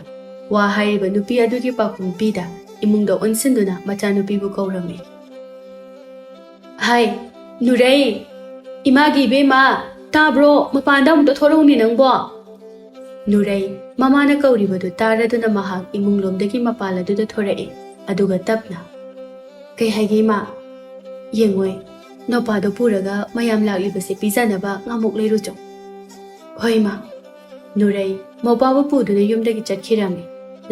ꯋꯥ ꯍꯥꯏꯔꯤꯕ ꯅꯨꯄꯤ ꯑꯗꯨꯒꯤ ꯄꯥꯎꯈꯨꯝ ꯄꯤꯗ ꯏꯃꯨꯡꯗ ꯑꯣꯟꯁꯤꯟꯗꯨꯅ ꯃꯆꯥꯅꯨꯄꯤꯕꯨ ꯀꯧꯔꯝꯃꯤ꯫ "ꯍꯥꯏ, ꯅꯨꯔꯩ, ꯏꯃꯥꯒꯤ ꯏꯕꯦꯝꯃ, ꯇꯥꯕ꯭ꯔꯣ? ꯃꯄꯥꯟꯗ ꯑꯃꯨꯛꯇ ꯊꯣꯛꯂꯛꯎꯅꯦ ꯅꯪꯕꯣ!" ꯅꯨꯔꯩ ꯃꯃꯥꯅ ꯀꯧꯔꯤꯕꯗꯨ ꯇꯥꯔꯗꯨꯅ ꯃꯍꯥꯛ ꯏꯃꯨꯡꯂꯣꯝꯗꯒꯤ ꯃꯄꯥꯜ ꯑꯗꯨꯗ ꯊꯣꯔꯛꯏ꯫ ꯑꯗꯨꯒ ꯇꯞꯅ, "ꯀꯩ ꯍꯥꯏꯒꯦ ꯏꯃꯥ? ꯌꯦꯡꯉꯣꯏ, ꯅꯨꯄꯥꯗꯣ ꯄꯨꯔꯒ ꯃꯌꯥꯝ ꯂꯥꯛꯂꯤꯕꯁꯦ ꯄꯤꯖꯅꯕ ꯉꯥꯃꯨꯛ ꯂꯩꯔꯨꯆꯣ꯫" "ꯍꯣꯏ ꯏꯃꯥ꯫" ꯅꯨꯔꯩ ꯃꯧꯄꯥꯕꯨ ꯄꯨꯗꯨꯅ ꯌꯨꯝꯗꯒꯤ ꯆꯠꯈꯤꯔꯝꯃꯤ꯫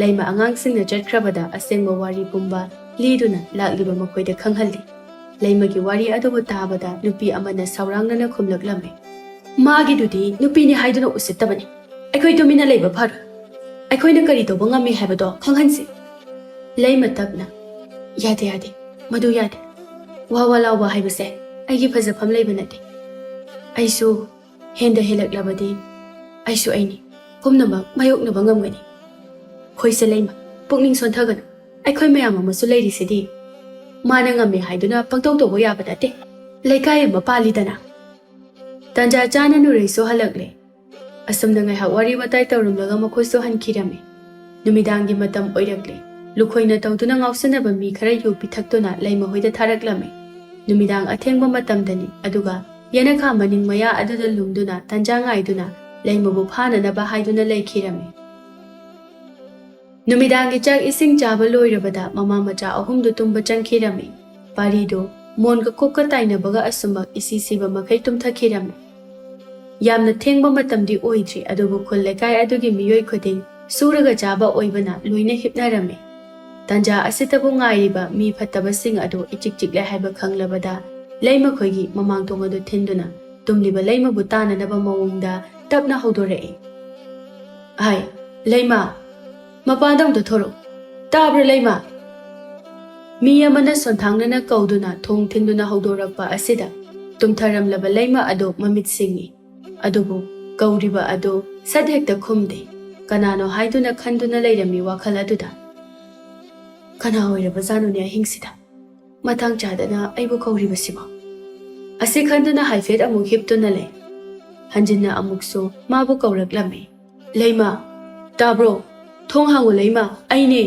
ꯂꯩꯃ ꯑꯉꯥꯡꯁꯤꯡꯅ ꯆꯠꯈ꯭ꯔꯕꯗ ꯑꯁꯦꯡꯕ ꯋꯥꯔꯤ ꯄꯨꯝꯕ ꯂꯤꯗꯨꯅ ꯂꯥꯛꯂꯤꯕ ꯃꯈꯣꯏꯗ ꯈꯪꯍꯜꯂꯤ꯫ ꯂꯩꯃꯒꯤ ꯋꯥꯔꯤ ꯑꯗꯨꯕꯨ ꯇꯥꯕꯗ ꯅꯨꯄꯤ ꯑꯃꯅ ꯁꯥꯎꯔꯥꯡꯅꯅ ꯈꯨꯝꯂꯛꯂꯝꯃꯤ꯫ "ꯃꯥꯒꯤꯗꯨꯗꯤ ꯅꯨꯄꯤꯅꯤ ꯍꯥꯏꯗꯨꯅ ꯎꯁꯤꯠꯇꯕꯅꯤ꯫ ꯑꯩꯈꯣꯏ ꯇꯨꯃꯤꯟꯅ ꯂꯩꯕ ꯐꯔꯣꯏ꯫ ꯑꯩꯈꯣꯏꯅ ꯀꯔꯤ ꯇꯧꯕ ꯉꯝꯃꯤ ꯍꯥꯏꯕꯗꯣ ꯈꯪꯍꯟꯁꯤ꯫" ꯂꯩꯃ ꯇꯞꯅ, "ꯌꯥꯗꯦ, ꯌꯥꯗꯦ, ꯃꯗꯨ ꯌꯥꯗꯦ꯫ ꯋꯥ ꯋꯥ ꯂꯥꯎꯕ ꯍꯥꯏꯕꯁꯦ ꯑꯩꯒꯤ ꯐꯖꯐꯝ ꯂꯩꯕ ꯅꯠꯇꯦ꯫ ꯑꯩꯁꯨ ꯍꯦꯟꯗ ꯍꯦꯜꯂꯛꯂꯕꯗꯤ ꯑꯩꯁꯨ ꯑꯩꯅꯤ꯫ ꯄꯨꯝꯅꯃꯛ ꯃꯥꯌꯣꯛꯅꯕ ꯉꯝꯒꯅꯤ꯫ ꯈꯣꯏꯁꯦ ꯂꯩꯃ, ꯄꯨꯛꯅꯤꯡ ꯁꯣꯟꯊꯒꯅꯨ꯫ ꯑꯩꯈꯣꯏ ꯃꯌꯥꯝ ꯑꯃꯁꯨ ꯂꯩꯔꯤꯁꯤꯗꯤ꯫ ꯃꯥꯅ ꯉꯝꯃꯦ ꯍꯥꯏꯗꯨꯅ ꯄꯪꯇꯧ ꯇꯧꯕ ꯌꯥꯕ ꯅꯠꯇꯦ꯫ ꯂꯩꯀꯥꯏ ꯑꯃ ꯄꯥꯜꯂꯤꯗꯅ꯫" ꯇꯥꯟꯖꯥ ꯆꯥꯅ ꯅꯨꯔꯩꯁꯨ ꯍꯜꯂꯛꯂꯦ꯫ ꯑꯁꯨꯝꯅ ꯉꯥꯏꯍꯥꯛ ꯋꯥꯔꯤ ꯋꯥꯇꯥꯏ ꯇꯧꯔꯝꯂꯒ ꯃꯈꯣꯏꯁꯨ ꯍꯟꯈꯤꯔꯝꯃꯤ꯫ ꯅꯨꯃꯤꯗꯥꯡꯒꯤ ꯃꯇꯝ ꯑꯣꯏꯔꯛꯂꯦ꯫ ꯂꯨꯈꯣꯏꯅ ꯇꯧꯗꯨꯅ ꯉꯥꯎꯁꯤꯟꯅꯕ ꯃꯤ ꯈꯔ ꯌꯨ ꯄꯤꯊꯛꯇꯨꯅ ꯂꯩꯃꯍꯣꯏꯗ ꯊꯥꯔꯛꯂꯝꯃꯤ꯫ ꯅꯨꯃꯤꯗꯥꯡ ꯑꯊꯦꯡꯕ ꯃꯇꯝꯗꯅꯤ, ꯑꯗꯨꯒ ꯌꯦꯅꯈꯥ ꯃꯅꯤꯡ ꯃꯌꯥ ꯑꯗꯨꯗ ꯂꯨꯝꯗꯨꯅ ꯇꯥꯟꯖꯥ ꯉꯥꯏꯗꯨꯅ ꯂꯩꯃꯕꯨ ꯐꯥꯅꯅꯕ ꯍꯥꯏꯗꯨꯅ ꯂꯩꯈꯤꯔꯝꯃꯤ꯫ ꯅꯨꯃꯤꯗꯥꯡꯒꯤ ꯆꯥꯛ ꯏꯁꯤꯡ ꯆꯥꯕ ꯂꯣꯏꯔꯕꯗ ꯃꯃꯥ ꯃꯆꯥ ꯑꯍꯨꯝꯗꯨ ꯇꯨꯝꯕ ꯆꯪꯈꯤꯔꯝꯃꯤ꯫ ꯄꯥꯔꯤꯗꯨ ꯃꯣꯟꯒ ꯀꯣꯛꯀ ꯇꯥꯏꯅꯕꯒ ꯑꯁꯨꯝꯃꯛ ꯏꯁꯤ ꯁꯤꯕ ꯃꯈꯩ ꯇꯨꯝꯊꯈꯤꯔꯝꯃꯤ꯫ ꯌꯥꯝꯅ ꯊꯦꯡꯕ ꯃꯇꯝꯗꯤ ꯑꯣꯏꯗ꯭ꯔꯤ, ꯑꯗꯨꯕꯨ ꯈꯨꯜ ꯂꯩꯀꯥꯏ ꯑꯗꯨꯒꯤ ꯃꯤꯑꯣꯏ ꯈꯨꯗꯤꯡ ꯁꯨꯔꯒ ꯆꯥꯕ ꯑꯣꯏꯕꯅ ꯂꯣꯏꯅ ꯍꯤꯞꯅꯔꯝꯃꯤ꯫ ꯇꯥꯟꯖꯥ ꯑꯁꯤꯗꯕꯨ ꯉꯥꯏꯔꯤꯕ ꯃꯤ ꯐꯠꯇꯕꯁꯤꯡ ꯑꯗꯨ ꯏꯆꯤꯛ ꯆꯤꯛꯂꯦ ꯍꯥꯏꯕ ꯈꯪꯂꯕꯗ ꯂꯩꯃꯈꯣꯏꯒꯤ ꯃꯃꯥꯡ ꯊꯣꯡ ꯑꯗꯨ ꯊꯤꯟꯗꯨꯅ ꯇꯨꯝꯂꯤꯕ ꯂꯩꯃꯕꯨ ꯇꯥꯅꯅꯕ ꯃꯑꯣꯡꯗ ꯇꯞꯅ ꯍꯧꯗꯣꯔꯛꯏ꯫ "ꯍꯥꯏ, ꯂꯩꯃ, ꯃꯄꯥꯟꯗ ꯑꯃꯨꯛꯇ ꯊꯣꯔꯛꯎ꯫ ꯇꯥꯕ꯭ꯔꯥ ꯂꯩꯃ?" ꯃꯤ ꯑꯃꯅ ꯁꯣꯟꯊꯥꯡꯅꯅ ꯀꯧꯗꯨꯅ ꯊꯣꯡ ꯊꯤꯟꯗꯨꯅ ꯍꯧꯗꯣꯔꯛꯄ ꯑꯁꯤꯗ ꯇꯨꯝꯊꯔꯝꯂꯕ ꯂꯩꯃ ꯑꯗꯨ ꯃꯃꯤꯠ ꯁꯤꯡꯏ꯫ ꯑꯗꯨꯕꯨ ꯀꯧꯔꯤꯕ ꯑꯗꯨ ꯁꯠ ꯍꯦꯛꯇ ꯈꯨꯝꯗꯦ꯫ ꯀꯅꯥꯅꯣ ꯍꯥꯏꯗꯨꯅ ꯈꯟꯗꯨꯅ ꯂꯩꯔꯝꯃꯤ ꯋꯥꯈꯜ ꯑꯗꯨꯗ꯫ "ꯀꯅꯥ ꯑꯣꯏꯔꯕꯖꯥꯠꯅꯣꯅꯦ ꯑꯍꯤꯡꯁꯤꯗ ꯃꯇꯥꯡ ꯆꯥꯗꯅ ꯑꯩꯕꯨ ꯀꯧꯔꯤꯕꯁꯤꯕꯣ?" ꯑꯁꯤ ꯈꯟꯗꯨꯅ ꯍꯥꯏꯐꯦꯠ ꯑꯃꯨꯛ ꯍꯤꯞꯇꯨꯅ ꯂꯩ꯫ ꯍꯟꯖꯤꯟꯅ ꯑꯃꯨꯛꯁꯨ ꯃꯥꯕꯨ ꯀꯧꯔꯛꯂꯝꯃꯤ꯫ "ꯂꯩꯃ, ꯇꯥꯕ꯭ꯔꯣ? ꯊꯣꯡ ꯍꯥꯡꯉꯨ ꯂꯩꯃ, ꯑꯩꯅꯦ꯫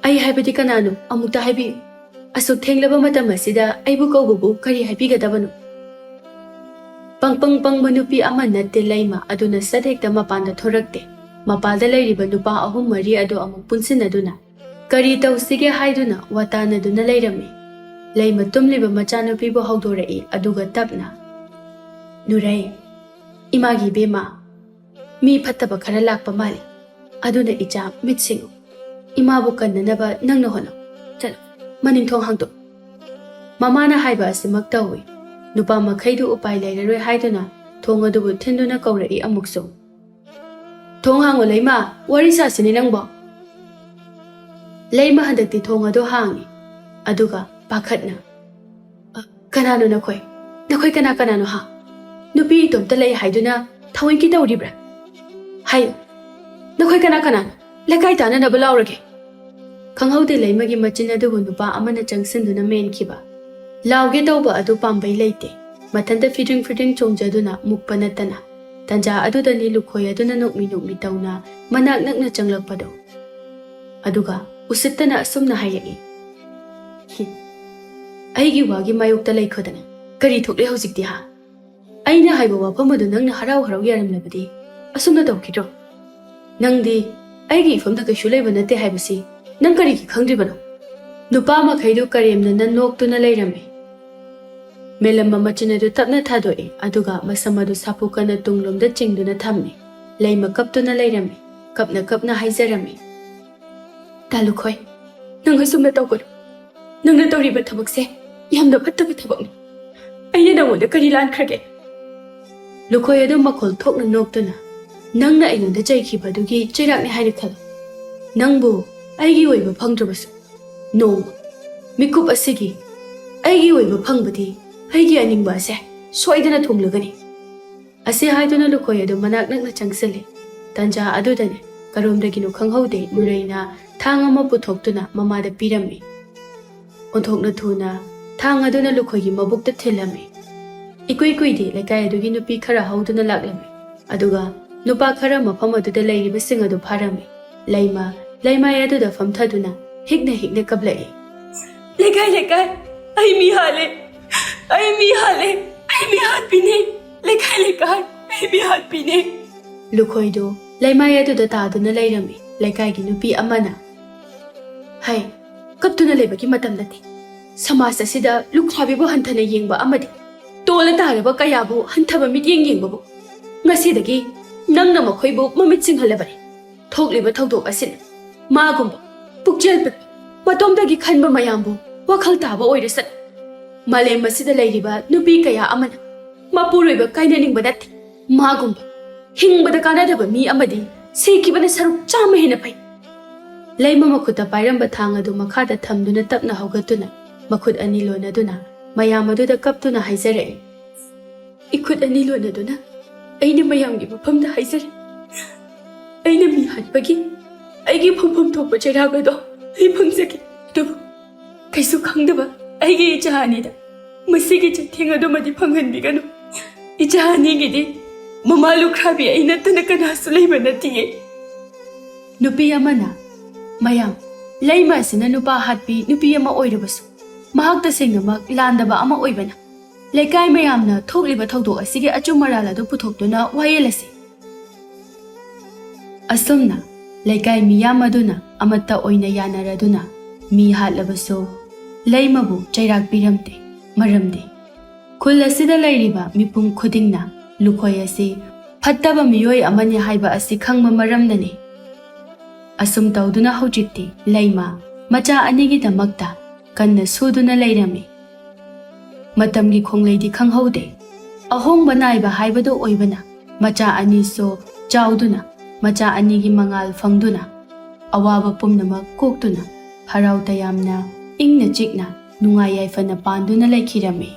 ꯑꯩ ꯍꯥꯏꯕꯗꯤ ꯀꯅꯥꯅꯣ? ꯑꯃꯨꯛꯇ ꯍꯥꯏꯕꯤꯌꯨ꯫ ꯑꯁꯨꯛ ꯊꯦꯡꯂꯕ ꯃꯇꯝ ꯑꯁꯤꯗ ꯑꯩꯕꯨ ꯀꯧꯕꯕꯨ ꯀꯔꯤ ꯍꯥꯏꯕꯤꯒꯗꯕꯅꯣ?" ꯄꯪꯄꯪ ꯄꯪꯕ ꯅꯨꯄꯤ ꯑꯃ ꯅꯠꯇꯦ ꯂꯩꯃ, ꯑꯗꯨꯅ ꯁꯠ ꯍꯦꯛꯇ ꯃꯄꯥꯟꯗ ꯊꯣꯔꯛꯇꯦ꯫ ꯃꯄꯥꯜꯗ ꯂꯩꯔꯤꯕ ꯅꯨꯄꯥ ꯑꯍꯨꯝ ꯃꯔꯤ ꯑꯗꯨ ꯑꯃꯨꯛ ꯄꯨꯟꯁꯤꯟꯅꯗꯨꯅ ꯀꯔꯤ ꯇꯧꯁꯤꯒꯦ ꯍꯥꯏꯗꯨꯅ ꯋꯥ ꯇꯥꯅꯗꯨꯅ ꯂꯩꯔꯝꯃꯤ꯫ ꯂꯩꯃ ꯇꯨꯝꯂꯤꯕ ꯃꯆꯥꯅꯨꯄꯤꯕꯨ ꯍꯧꯗꯣꯔꯛꯏ, ꯑꯗꯨꯒ ꯇꯞꯅ, "ꯅꯨꯔꯩ, ꯏꯃꯥꯒꯤ ꯏꯕꯦꯝꯃ, ꯃꯤ ꯐꯠꯇꯕ ꯈꯔ ꯂꯥꯛꯄ ꯃꯥꯜꯂꯤ, ꯑꯗꯨꯅ ꯏꯆꯥ ꯃꯤꯠ ꯁꯤꯡꯉꯨ꯫ ꯏꯃꯥꯕꯨ ꯀꯟꯅꯅꯕ ꯅꯪꯅ ꯍꯣꯠꯅꯧ꯫ ꯆꯠꯂꯣ, ꯃꯅꯤꯡ ꯊꯣꯡ ꯍꯥꯡꯗꯣꯛꯎ꯫" ꯃꯃꯥꯅ ꯍꯥꯏꯕ ꯑꯁꯤꯃꯛ ꯇꯧꯏ꯫ ꯅꯨꯄꯥ ꯃꯈꯩꯗꯨ ꯎꯄꯥꯏ ꯂꯩꯔꯔꯣꯏ ꯍꯥꯏꯗꯨꯅ ꯊꯣꯡ ꯑꯗꯨꯕꯨ ꯊꯤꯟꯗꯨꯅ ꯀꯧꯔꯛꯏ ꯑꯃꯨꯛꯁꯨ꯫ "ꯊꯣꯡ ꯍꯥꯡꯉꯣ ꯂꯩꯃ, ꯋꯥꯔꯤ ꯁꯥꯁꯤꯅꯦ ꯅꯪꯕꯣ꯫" ꯂꯩꯃ ꯍꯟꯗꯛꯇꯤ ꯊꯣꯡ ꯑꯗꯨ ꯍꯥꯡꯉꯤ, ꯑꯗꯨꯒ ꯄꯥꯈꯠꯅ, "ꯑ, ꯀꯅꯥꯅꯣ ꯅꯈꯣꯏ? ꯅꯈꯣꯏ ꯀꯅꯥ ꯀꯅꯥꯅꯣ ꯍꯥ? ꯅꯨꯄꯤ ꯏꯇꯣꯝꯇ ꯂꯩ ꯍꯥꯏꯗꯨꯅ ꯊꯑꯣꯏꯀꯤ ꯇꯧꯔꯤꯕ꯭ꯔꯥ? ꯍꯥꯏꯌꯨ, ꯅꯈꯣꯏ ꯀꯅꯥ ꯀꯅꯥꯅꯣ? ꯂꯩꯀꯥꯏ ꯇꯥꯅꯅꯕ ꯂꯥꯎꯔꯒꯦ꯫" ꯈꯪꯍꯧꯗꯦ ꯂꯩꯃꯒꯤ ꯃꯆꯤꯟ ꯑꯗꯨꯕꯨ ꯅꯨꯄꯥ ꯑꯃꯅ ꯆꯪꯁꯤꯟꯗꯨꯅ ꯃꯦꯟꯈꯤꯕ꯫ ꯂꯥꯎꯒꯦ ꯇꯧꯕ ꯑꯗꯨ ꯄꯥꯝꯕꯩ ꯂꯩꯇꯦ꯫ ꯃꯊꯟꯇ ꯐꯤꯗ꯭ꯔꯤꯡ ꯐꯤꯗ꯭ꯔꯤꯡ ꯆꯣꯡꯖꯗꯨꯅ ꯃꯨꯛꯄ ꯅꯠꯇꯅ꯫ ꯇꯟꯖꯥ ꯑꯗꯨꯗꯅꯤ ꯂꯨꯈꯣꯏ ꯑꯗꯨꯅ ꯅꯣꯛꯃꯤ ꯅꯣꯛꯃꯤ ꯇꯧꯅ ꯃꯅꯥꯛ ꯅꯛꯅ ꯆꯪꯂꯛꯄꯗꯣ꯫ ꯑꯗꯨꯒ ꯎꯁꯤꯠꯇꯅ ꯑꯁꯨꯝꯅ ꯍꯥꯏꯔꯛꯏ, "ꯍꯤ, ꯑꯩꯒꯤ ꯋꯥꯒꯤ ꯃꯥꯌꯣꯛꯇ ꯂꯩꯈꯣꯗꯅ ꯀꯔꯤ ꯊꯣꯛꯂꯦ ꯍꯧꯖꯤꯛꯇꯤ ꯍꯥ? ꯑꯩꯅ ꯍꯥꯏꯕ ꯋꯥꯐꯝ ꯑꯗꯨ ꯅꯪꯅ ꯍꯔꯥꯎ ꯍꯔꯥꯎ ꯌꯥꯔꯝꯂꯕꯗꯤ ꯑꯁꯨꯝꯅ ꯇꯧꯈꯤꯗ꯭ꯔꯣ? ꯅꯪꯗꯤ ꯑꯩꯒꯤ ꯏꯐꯝꯗ ꯀꯩꯁꯨ ꯂꯩꯕ ꯅꯠꯇꯦ ꯍꯥꯏꯕꯁꯤ ꯅꯪ ꯀꯔꯤꯒꯤ ꯈꯪꯗ꯭ꯔꯤꯕꯅꯣ?" ꯅꯨꯄꯥ ꯃꯈꯩꯗꯨ ꯀꯔꯦꯝꯅꯅ ꯅꯣꯛꯇꯨꯅ ꯂꯩꯔꯝꯃꯤ꯫ ꯃꯦꯂꯝꯕ ꯃꯆꯤꯟ ꯑꯗꯨ ꯇꯞꯅ ꯊꯥꯗꯣꯛꯏ, ꯑꯗꯨꯒ ꯃꯁꯝ ꯑꯗꯨ ꯁꯥꯐꯨ ꯀꯟꯅ ꯇꯨꯡꯂꯣꯝꯗ ꯆꯤꯡꯗꯨꯅ ꯊꯝꯃꯤ꯫ ꯂꯩꯃ ꯀꯞꯇꯨꯅ ꯂꯩꯔꯝꯃꯤ꯫ ꯀꯞꯅ ꯀꯞꯅ ꯍꯥꯏꯖꯔꯝꯃꯤ, "ꯇꯥ ꯂꯨꯈꯣꯏ, ꯅꯪ ꯑꯁꯨꯝꯅ ꯇꯧꯒꯅꯨ꯫ ꯅꯪꯅ ꯇꯧꯔꯤꯕ ꯊꯕꯛꯁꯦ ꯌꯥꯝꯅ ꯐꯠꯇꯕ ꯊꯕꯛꯅꯤ꯫ ꯑꯩꯅ ꯅꯪꯉꯣꯟꯗ ꯀꯔꯤ ꯂꯥꯟꯈ꯭ꯔꯒꯦ?" ꯂꯨꯈꯣꯏ ꯑꯗꯨ ꯃꯈꯣꯜ ꯊꯣꯛꯅ ꯅꯣꯛꯇꯨꯅ, "ꯅꯪꯅ ꯑꯩꯉꯣꯟꯗ ꯆꯩꯈꯤꯕꯗꯨꯒꯤ ꯆꯩꯔꯥꯛꯅꯤ ꯍꯥꯏꯅ ꯈꯜꯂꯨ꯫ ꯅꯪꯕꯨ ꯑꯩꯒꯤ ꯑꯣꯏꯕ ꯐꯪꯗ꯭ꯔꯕꯁꯨ, ꯅꯣꯡꯃ ꯃꯤꯀꯨꯞ ꯑꯁꯤꯒꯤ ꯑꯩꯒꯤ ꯑꯣꯏꯕ ꯐꯪꯕꯗꯤ ꯑꯩꯒꯤ ꯑꯅꯤꯡꯕ ꯑꯁꯦ ꯁꯣꯏꯗꯅ ꯊꯨꯡꯂꯒꯅꯤ꯫" ꯑꯁꯤ ꯍꯥꯏꯗꯨꯅ ꯂꯨꯈꯣꯏ ꯑꯗꯨ ꯃꯅꯥꯛ ꯅꯛꯅ ꯆꯪꯁꯤꯜꯂꯤ꯫ ꯇꯟꯖꯥ ꯑꯗꯨꯗꯅꯤ, ꯀꯔꯣꯝꯗꯒꯤꯅꯣ ꯈꯪꯍꯧꯗꯦ, ꯅꯨꯔꯩꯅ ꯊꯥꯡ ꯑꯃ ꯄꯨꯊꯣꯛꯇꯨꯅ ꯃꯃꯥꯗ ꯄꯤꯔꯝꯃꯤ꯫ ꯑꯣꯟꯊꯣꯛꯅ ꯊꯨꯅ ꯊꯥꯡ ꯑꯗꯨꯅ ꯂꯨꯈꯣꯏꯒꯤ ꯃꯕꯨꯛꯇ ꯊꯤꯜꯂꯝꯃꯤ꯫ ꯏꯀꯨꯏ ꯀꯨꯏꯗꯦ ꯂꯩꯀꯥꯏ ꯑꯗꯨꯒꯤ ꯅꯨꯄꯤ ꯈꯔ ꯍꯧꯗꯨꯅ ꯂꯥꯛꯂꯝꯃꯤ꯫ ꯑꯗꯨꯒ ꯅꯨꯄꯥ ꯈꯔ ꯃꯐꯝ ꯑꯗꯨꯗ ꯂꯩꯔꯤꯕꯁꯤꯡ ꯑꯗꯨ ꯐꯥꯔꯝꯃꯤ꯫ ꯂꯩꯃ ꯂꯩꯃꯥꯏ ꯑꯗꯨꯗ ꯐꯝꯊꯗꯨꯅ ꯍꯤꯛꯅ ꯍꯤꯛꯅ ꯀꯞꯂꯛꯏ꯫ "ꯂꯩꯀꯥꯏ, ꯂꯩꯀꯥꯏ, ꯑꯩ ꯃꯤ ꯍꯥꯠꯂꯦ, ꯑꯩ ꯃꯤ ꯍꯥꯠꯂꯦ, ꯑꯩ ꯃꯤ ꯍꯥꯠꯄꯤꯅꯦ꯫ ꯂꯩꯀꯥꯏ, ꯂꯩꯀꯥꯏ, ꯑꯩ ꯃꯤ ꯍꯥꯠꯄꯤꯅꯦ"꯫ ꯂꯨꯈꯣꯏꯗꯨ ꯂꯩꯃꯥꯏ ꯑꯗꯨꯗ ꯇꯥꯗꯨꯅ ꯂꯩꯔꯝꯃꯤ꯫ ꯂꯩꯀꯥꯏꯒꯤ ꯅꯨꯄꯤ ꯑꯃꯅ, "ꯍꯩ, ꯀꯞꯇꯨꯅ ꯂꯩꯕꯒꯤ ꯃꯇꯝ ꯅꯠꯇꯦ꯫ ꯁꯃꯥꯖ ꯑꯁꯤꯗ ꯂꯨꯈ꯭ꯔꯥꯕꯤꯕꯨ ꯍꯟꯊꯅ ꯌꯦꯡꯕ ꯑꯃꯗꯤ ꯇꯣꯜꯂ ꯇꯥꯔꯕ ꯀꯌꯥꯕꯨ ꯍꯟꯊꯕ ꯃꯤꯠꯌꯦꯡ ꯌꯦꯡꯕꯕꯨ ꯉꯁꯤꯗꯒꯤ ꯅꯪꯅ ꯃꯈꯣꯏꯕꯨ ꯃꯃꯤꯠ ꯁꯤꯡꯍꯜꯂꯕꯅꯤ꯫ ꯊꯣꯛꯂꯤꯕ ꯊꯧꯗꯣꯛ ꯑꯁꯤꯅ ꯃꯥꯒꯨꯝꯕ ꯄꯨꯛꯆꯦꯜ ꯄꯤꯛꯄ, ꯃꯇꯣꯝꯗꯒꯤ ꯈꯟꯕ ꯃꯌꯥꯝꯕꯨ ꯋꯥꯈꯜ ꯇꯥꯕ ꯑꯣꯏꯔꯁꯅꯨ꯫ ꯃꯥꯂꯦꯝ ꯑꯁꯤꯗ ꯂꯩꯔꯤꯕ ꯅꯨꯄꯤ ꯀꯌꯥ ꯑꯃꯅ ꯃꯄꯨꯔꯣꯏꯕ ꯀꯥꯏꯅꯅꯤꯡꯕ ꯅꯠꯇꯦ꯫ ꯃꯥꯒꯨꯝꯕ ꯍꯤꯡꯕꯗ ꯀꯥꯟꯅꯗꯕ ꯃꯤ ꯑꯃꯗꯤ ꯁꯤꯈꯤꯕꯅ ꯁꯔꯨꯛ ꯆꯥꯝꯃ ꯍꯦꯟꯅ ꯐꯩ"꯫ ꯂꯩꯃ ꯃꯈꯨꯠꯇ ꯄꯥꯏꯔꯝꯕ ꯊꯥꯡ ꯑꯗꯨ ꯃꯈꯥꯗ ꯊꯝꯗꯨꯅ ꯇꯞꯅ ꯍꯧꯒꯠꯇꯨꯅ ꯃꯈꯨꯠ ꯑꯅꯤ ꯂꯣꯟꯅꯗꯨꯅ ꯃꯌꯥꯝ ꯑꯗꯨꯗ ꯀꯞꯇꯨꯅ ꯍꯥꯏꯖꯔꯛꯏ꯫ "ꯏꯈꯨꯠ ꯑꯅꯤ ꯂꯣꯟꯅꯗꯨꯅ ꯑꯩꯅ ꯃꯌꯥꯝꯒꯤ ꯃꯐꯝꯗ ꯍꯥꯏꯖꯔꯤ, ꯑꯩꯅ ꯃꯤ ꯍꯥꯠꯄꯒꯤ ꯑꯩꯒꯤ ꯐꯪꯐꯝ ꯊꯣꯛꯄ ꯆꯩꯔꯥꯛ ꯑꯗꯣ ꯑꯩ ꯐꯪꯖꯒꯦ꯫ ꯑꯗꯨꯕꯨ ꯀꯩꯁꯨ ꯈꯪꯗꯕ ꯑꯩꯒꯤ ꯏꯆꯥ ꯑꯅꯤꯗ ꯃꯁꯤꯒꯤ ꯆꯩꯊꯦꯡ ꯑꯗꯨꯃꯗꯤ ꯐꯪꯍꯟꯕꯤꯒꯅꯨ꯫ ꯏꯆꯥ ꯑꯅꯤꯒꯤꯗꯤ ꯃꯃꯥ ꯂꯨꯈ꯭ꯔꯥꯕꯤ ꯑꯩ ꯅꯠꯇꯅ ꯀꯅꯥꯁꯨ ꯂꯩꯕ ꯅꯠꯇꯤꯌꯦ"꯫ ꯅꯨꯄꯤ ꯑꯃꯅ, "ꯃꯌꯥꯝ, ꯂꯩꯃ ꯑꯁꯤꯅ ꯅꯨꯄꯥ ꯍꯥꯠꯄꯤ ꯅꯨꯄꯤ ꯑꯃ ꯑꯣꯏꯔꯕꯁꯨ ꯃꯍꯥꯛ ꯇꯁꯦꯡꯅꯃꯛ ꯂꯥꯟꯗꯕ ꯑꯃ ꯑꯣꯏꯕꯅ ꯂꯩꯀꯥꯏ ꯃꯌꯥꯝꯅ ꯊꯣꯛꯂꯤꯕ ꯊꯧꯗꯣꯛ ꯑꯁꯤꯒꯤ ꯑꯆꯨꯝ ꯑꯔꯥꯜ ꯑꯗꯨ ꯄꯨꯊꯣꯛꯇꯨꯅ ꯋꯥꯌꯦꯜ ꯑꯁꯤ"꯫ ꯑꯁꯨꯝꯅ ꯂꯩꯀꯥꯏ ꯃꯤꯌꯥꯝ ꯑꯗꯨꯅ ꯑꯃꯠꯇ ꯑꯣꯏꯅ ꯌꯥꯅꯔꯗꯨꯅ ꯃꯤ ꯍꯥꯠꯂꯕꯁꯨ ꯂꯩꯃꯕꯨ ꯆꯩꯔꯥꯛ ꯄꯤꯔꯝꯗꯦ꯫ ꯃꯔꯝꯗꯤ ꯈꯨꯜ ꯑꯁꯤꯗ ꯂꯩꯔꯤꯕ ꯃꯤꯄꯨꯝ ꯈꯨꯗꯤꯡꯅ ꯂꯨꯈꯣꯏ ꯑꯁꯤ ꯐꯠꯇꯕ ꯃꯤꯑꯣꯏ ꯑꯃꯅꯤ ꯍꯥꯏꯕ ꯑꯁꯤ ꯈꯪꯕ ꯃꯔꯝꯅꯅꯤ꯫ ꯑꯁꯨꯝ ꯇꯧꯗꯨꯅ ꯍꯧꯖꯤꯛꯇꯤ ꯂꯩꯃ ꯃꯆꯥ ꯑꯅꯤꯒꯤꯗꯃꯛꯇ ꯀꯟꯅ ꯁꯨꯗꯨꯅ ꯂꯩꯔꯝꯃꯤ꯫ ꯃꯇꯝꯒꯤ ꯈꯣꯡꯂꯩꯗꯤ ꯈꯪꯍꯧꯗꯦ꯫ ꯑꯍꯣꯡꯕ ꯅꯥꯏꯕ ꯍꯥꯏꯕꯗꯨ ꯑꯣꯏꯕꯅ ꯃꯆꯥ ꯑꯅꯤꯁꯨ ꯆꯥꯎꯗꯨꯅ, ꯃꯆꯥ ꯑꯅꯤꯒꯤ ꯃꯉꯥꯜ ꯐꯪꯗꯨꯅ, ꯑꯋꯥꯕ ꯄꯨꯝꯅꯃꯛ ꯀꯣꯛꯇꯨꯅ, ꯍꯔꯥꯎ ꯇꯌꯥꯝꯅ, ꯏꯪꯅ ꯆꯤꯛꯅ, ꯅꯨꯡꯉꯥꯏ ꯌꯥꯏꯐꯅ ꯄꯥꯟꯗꯨꯅ ꯂꯩꯈꯤꯔꯝꯃꯤ꯫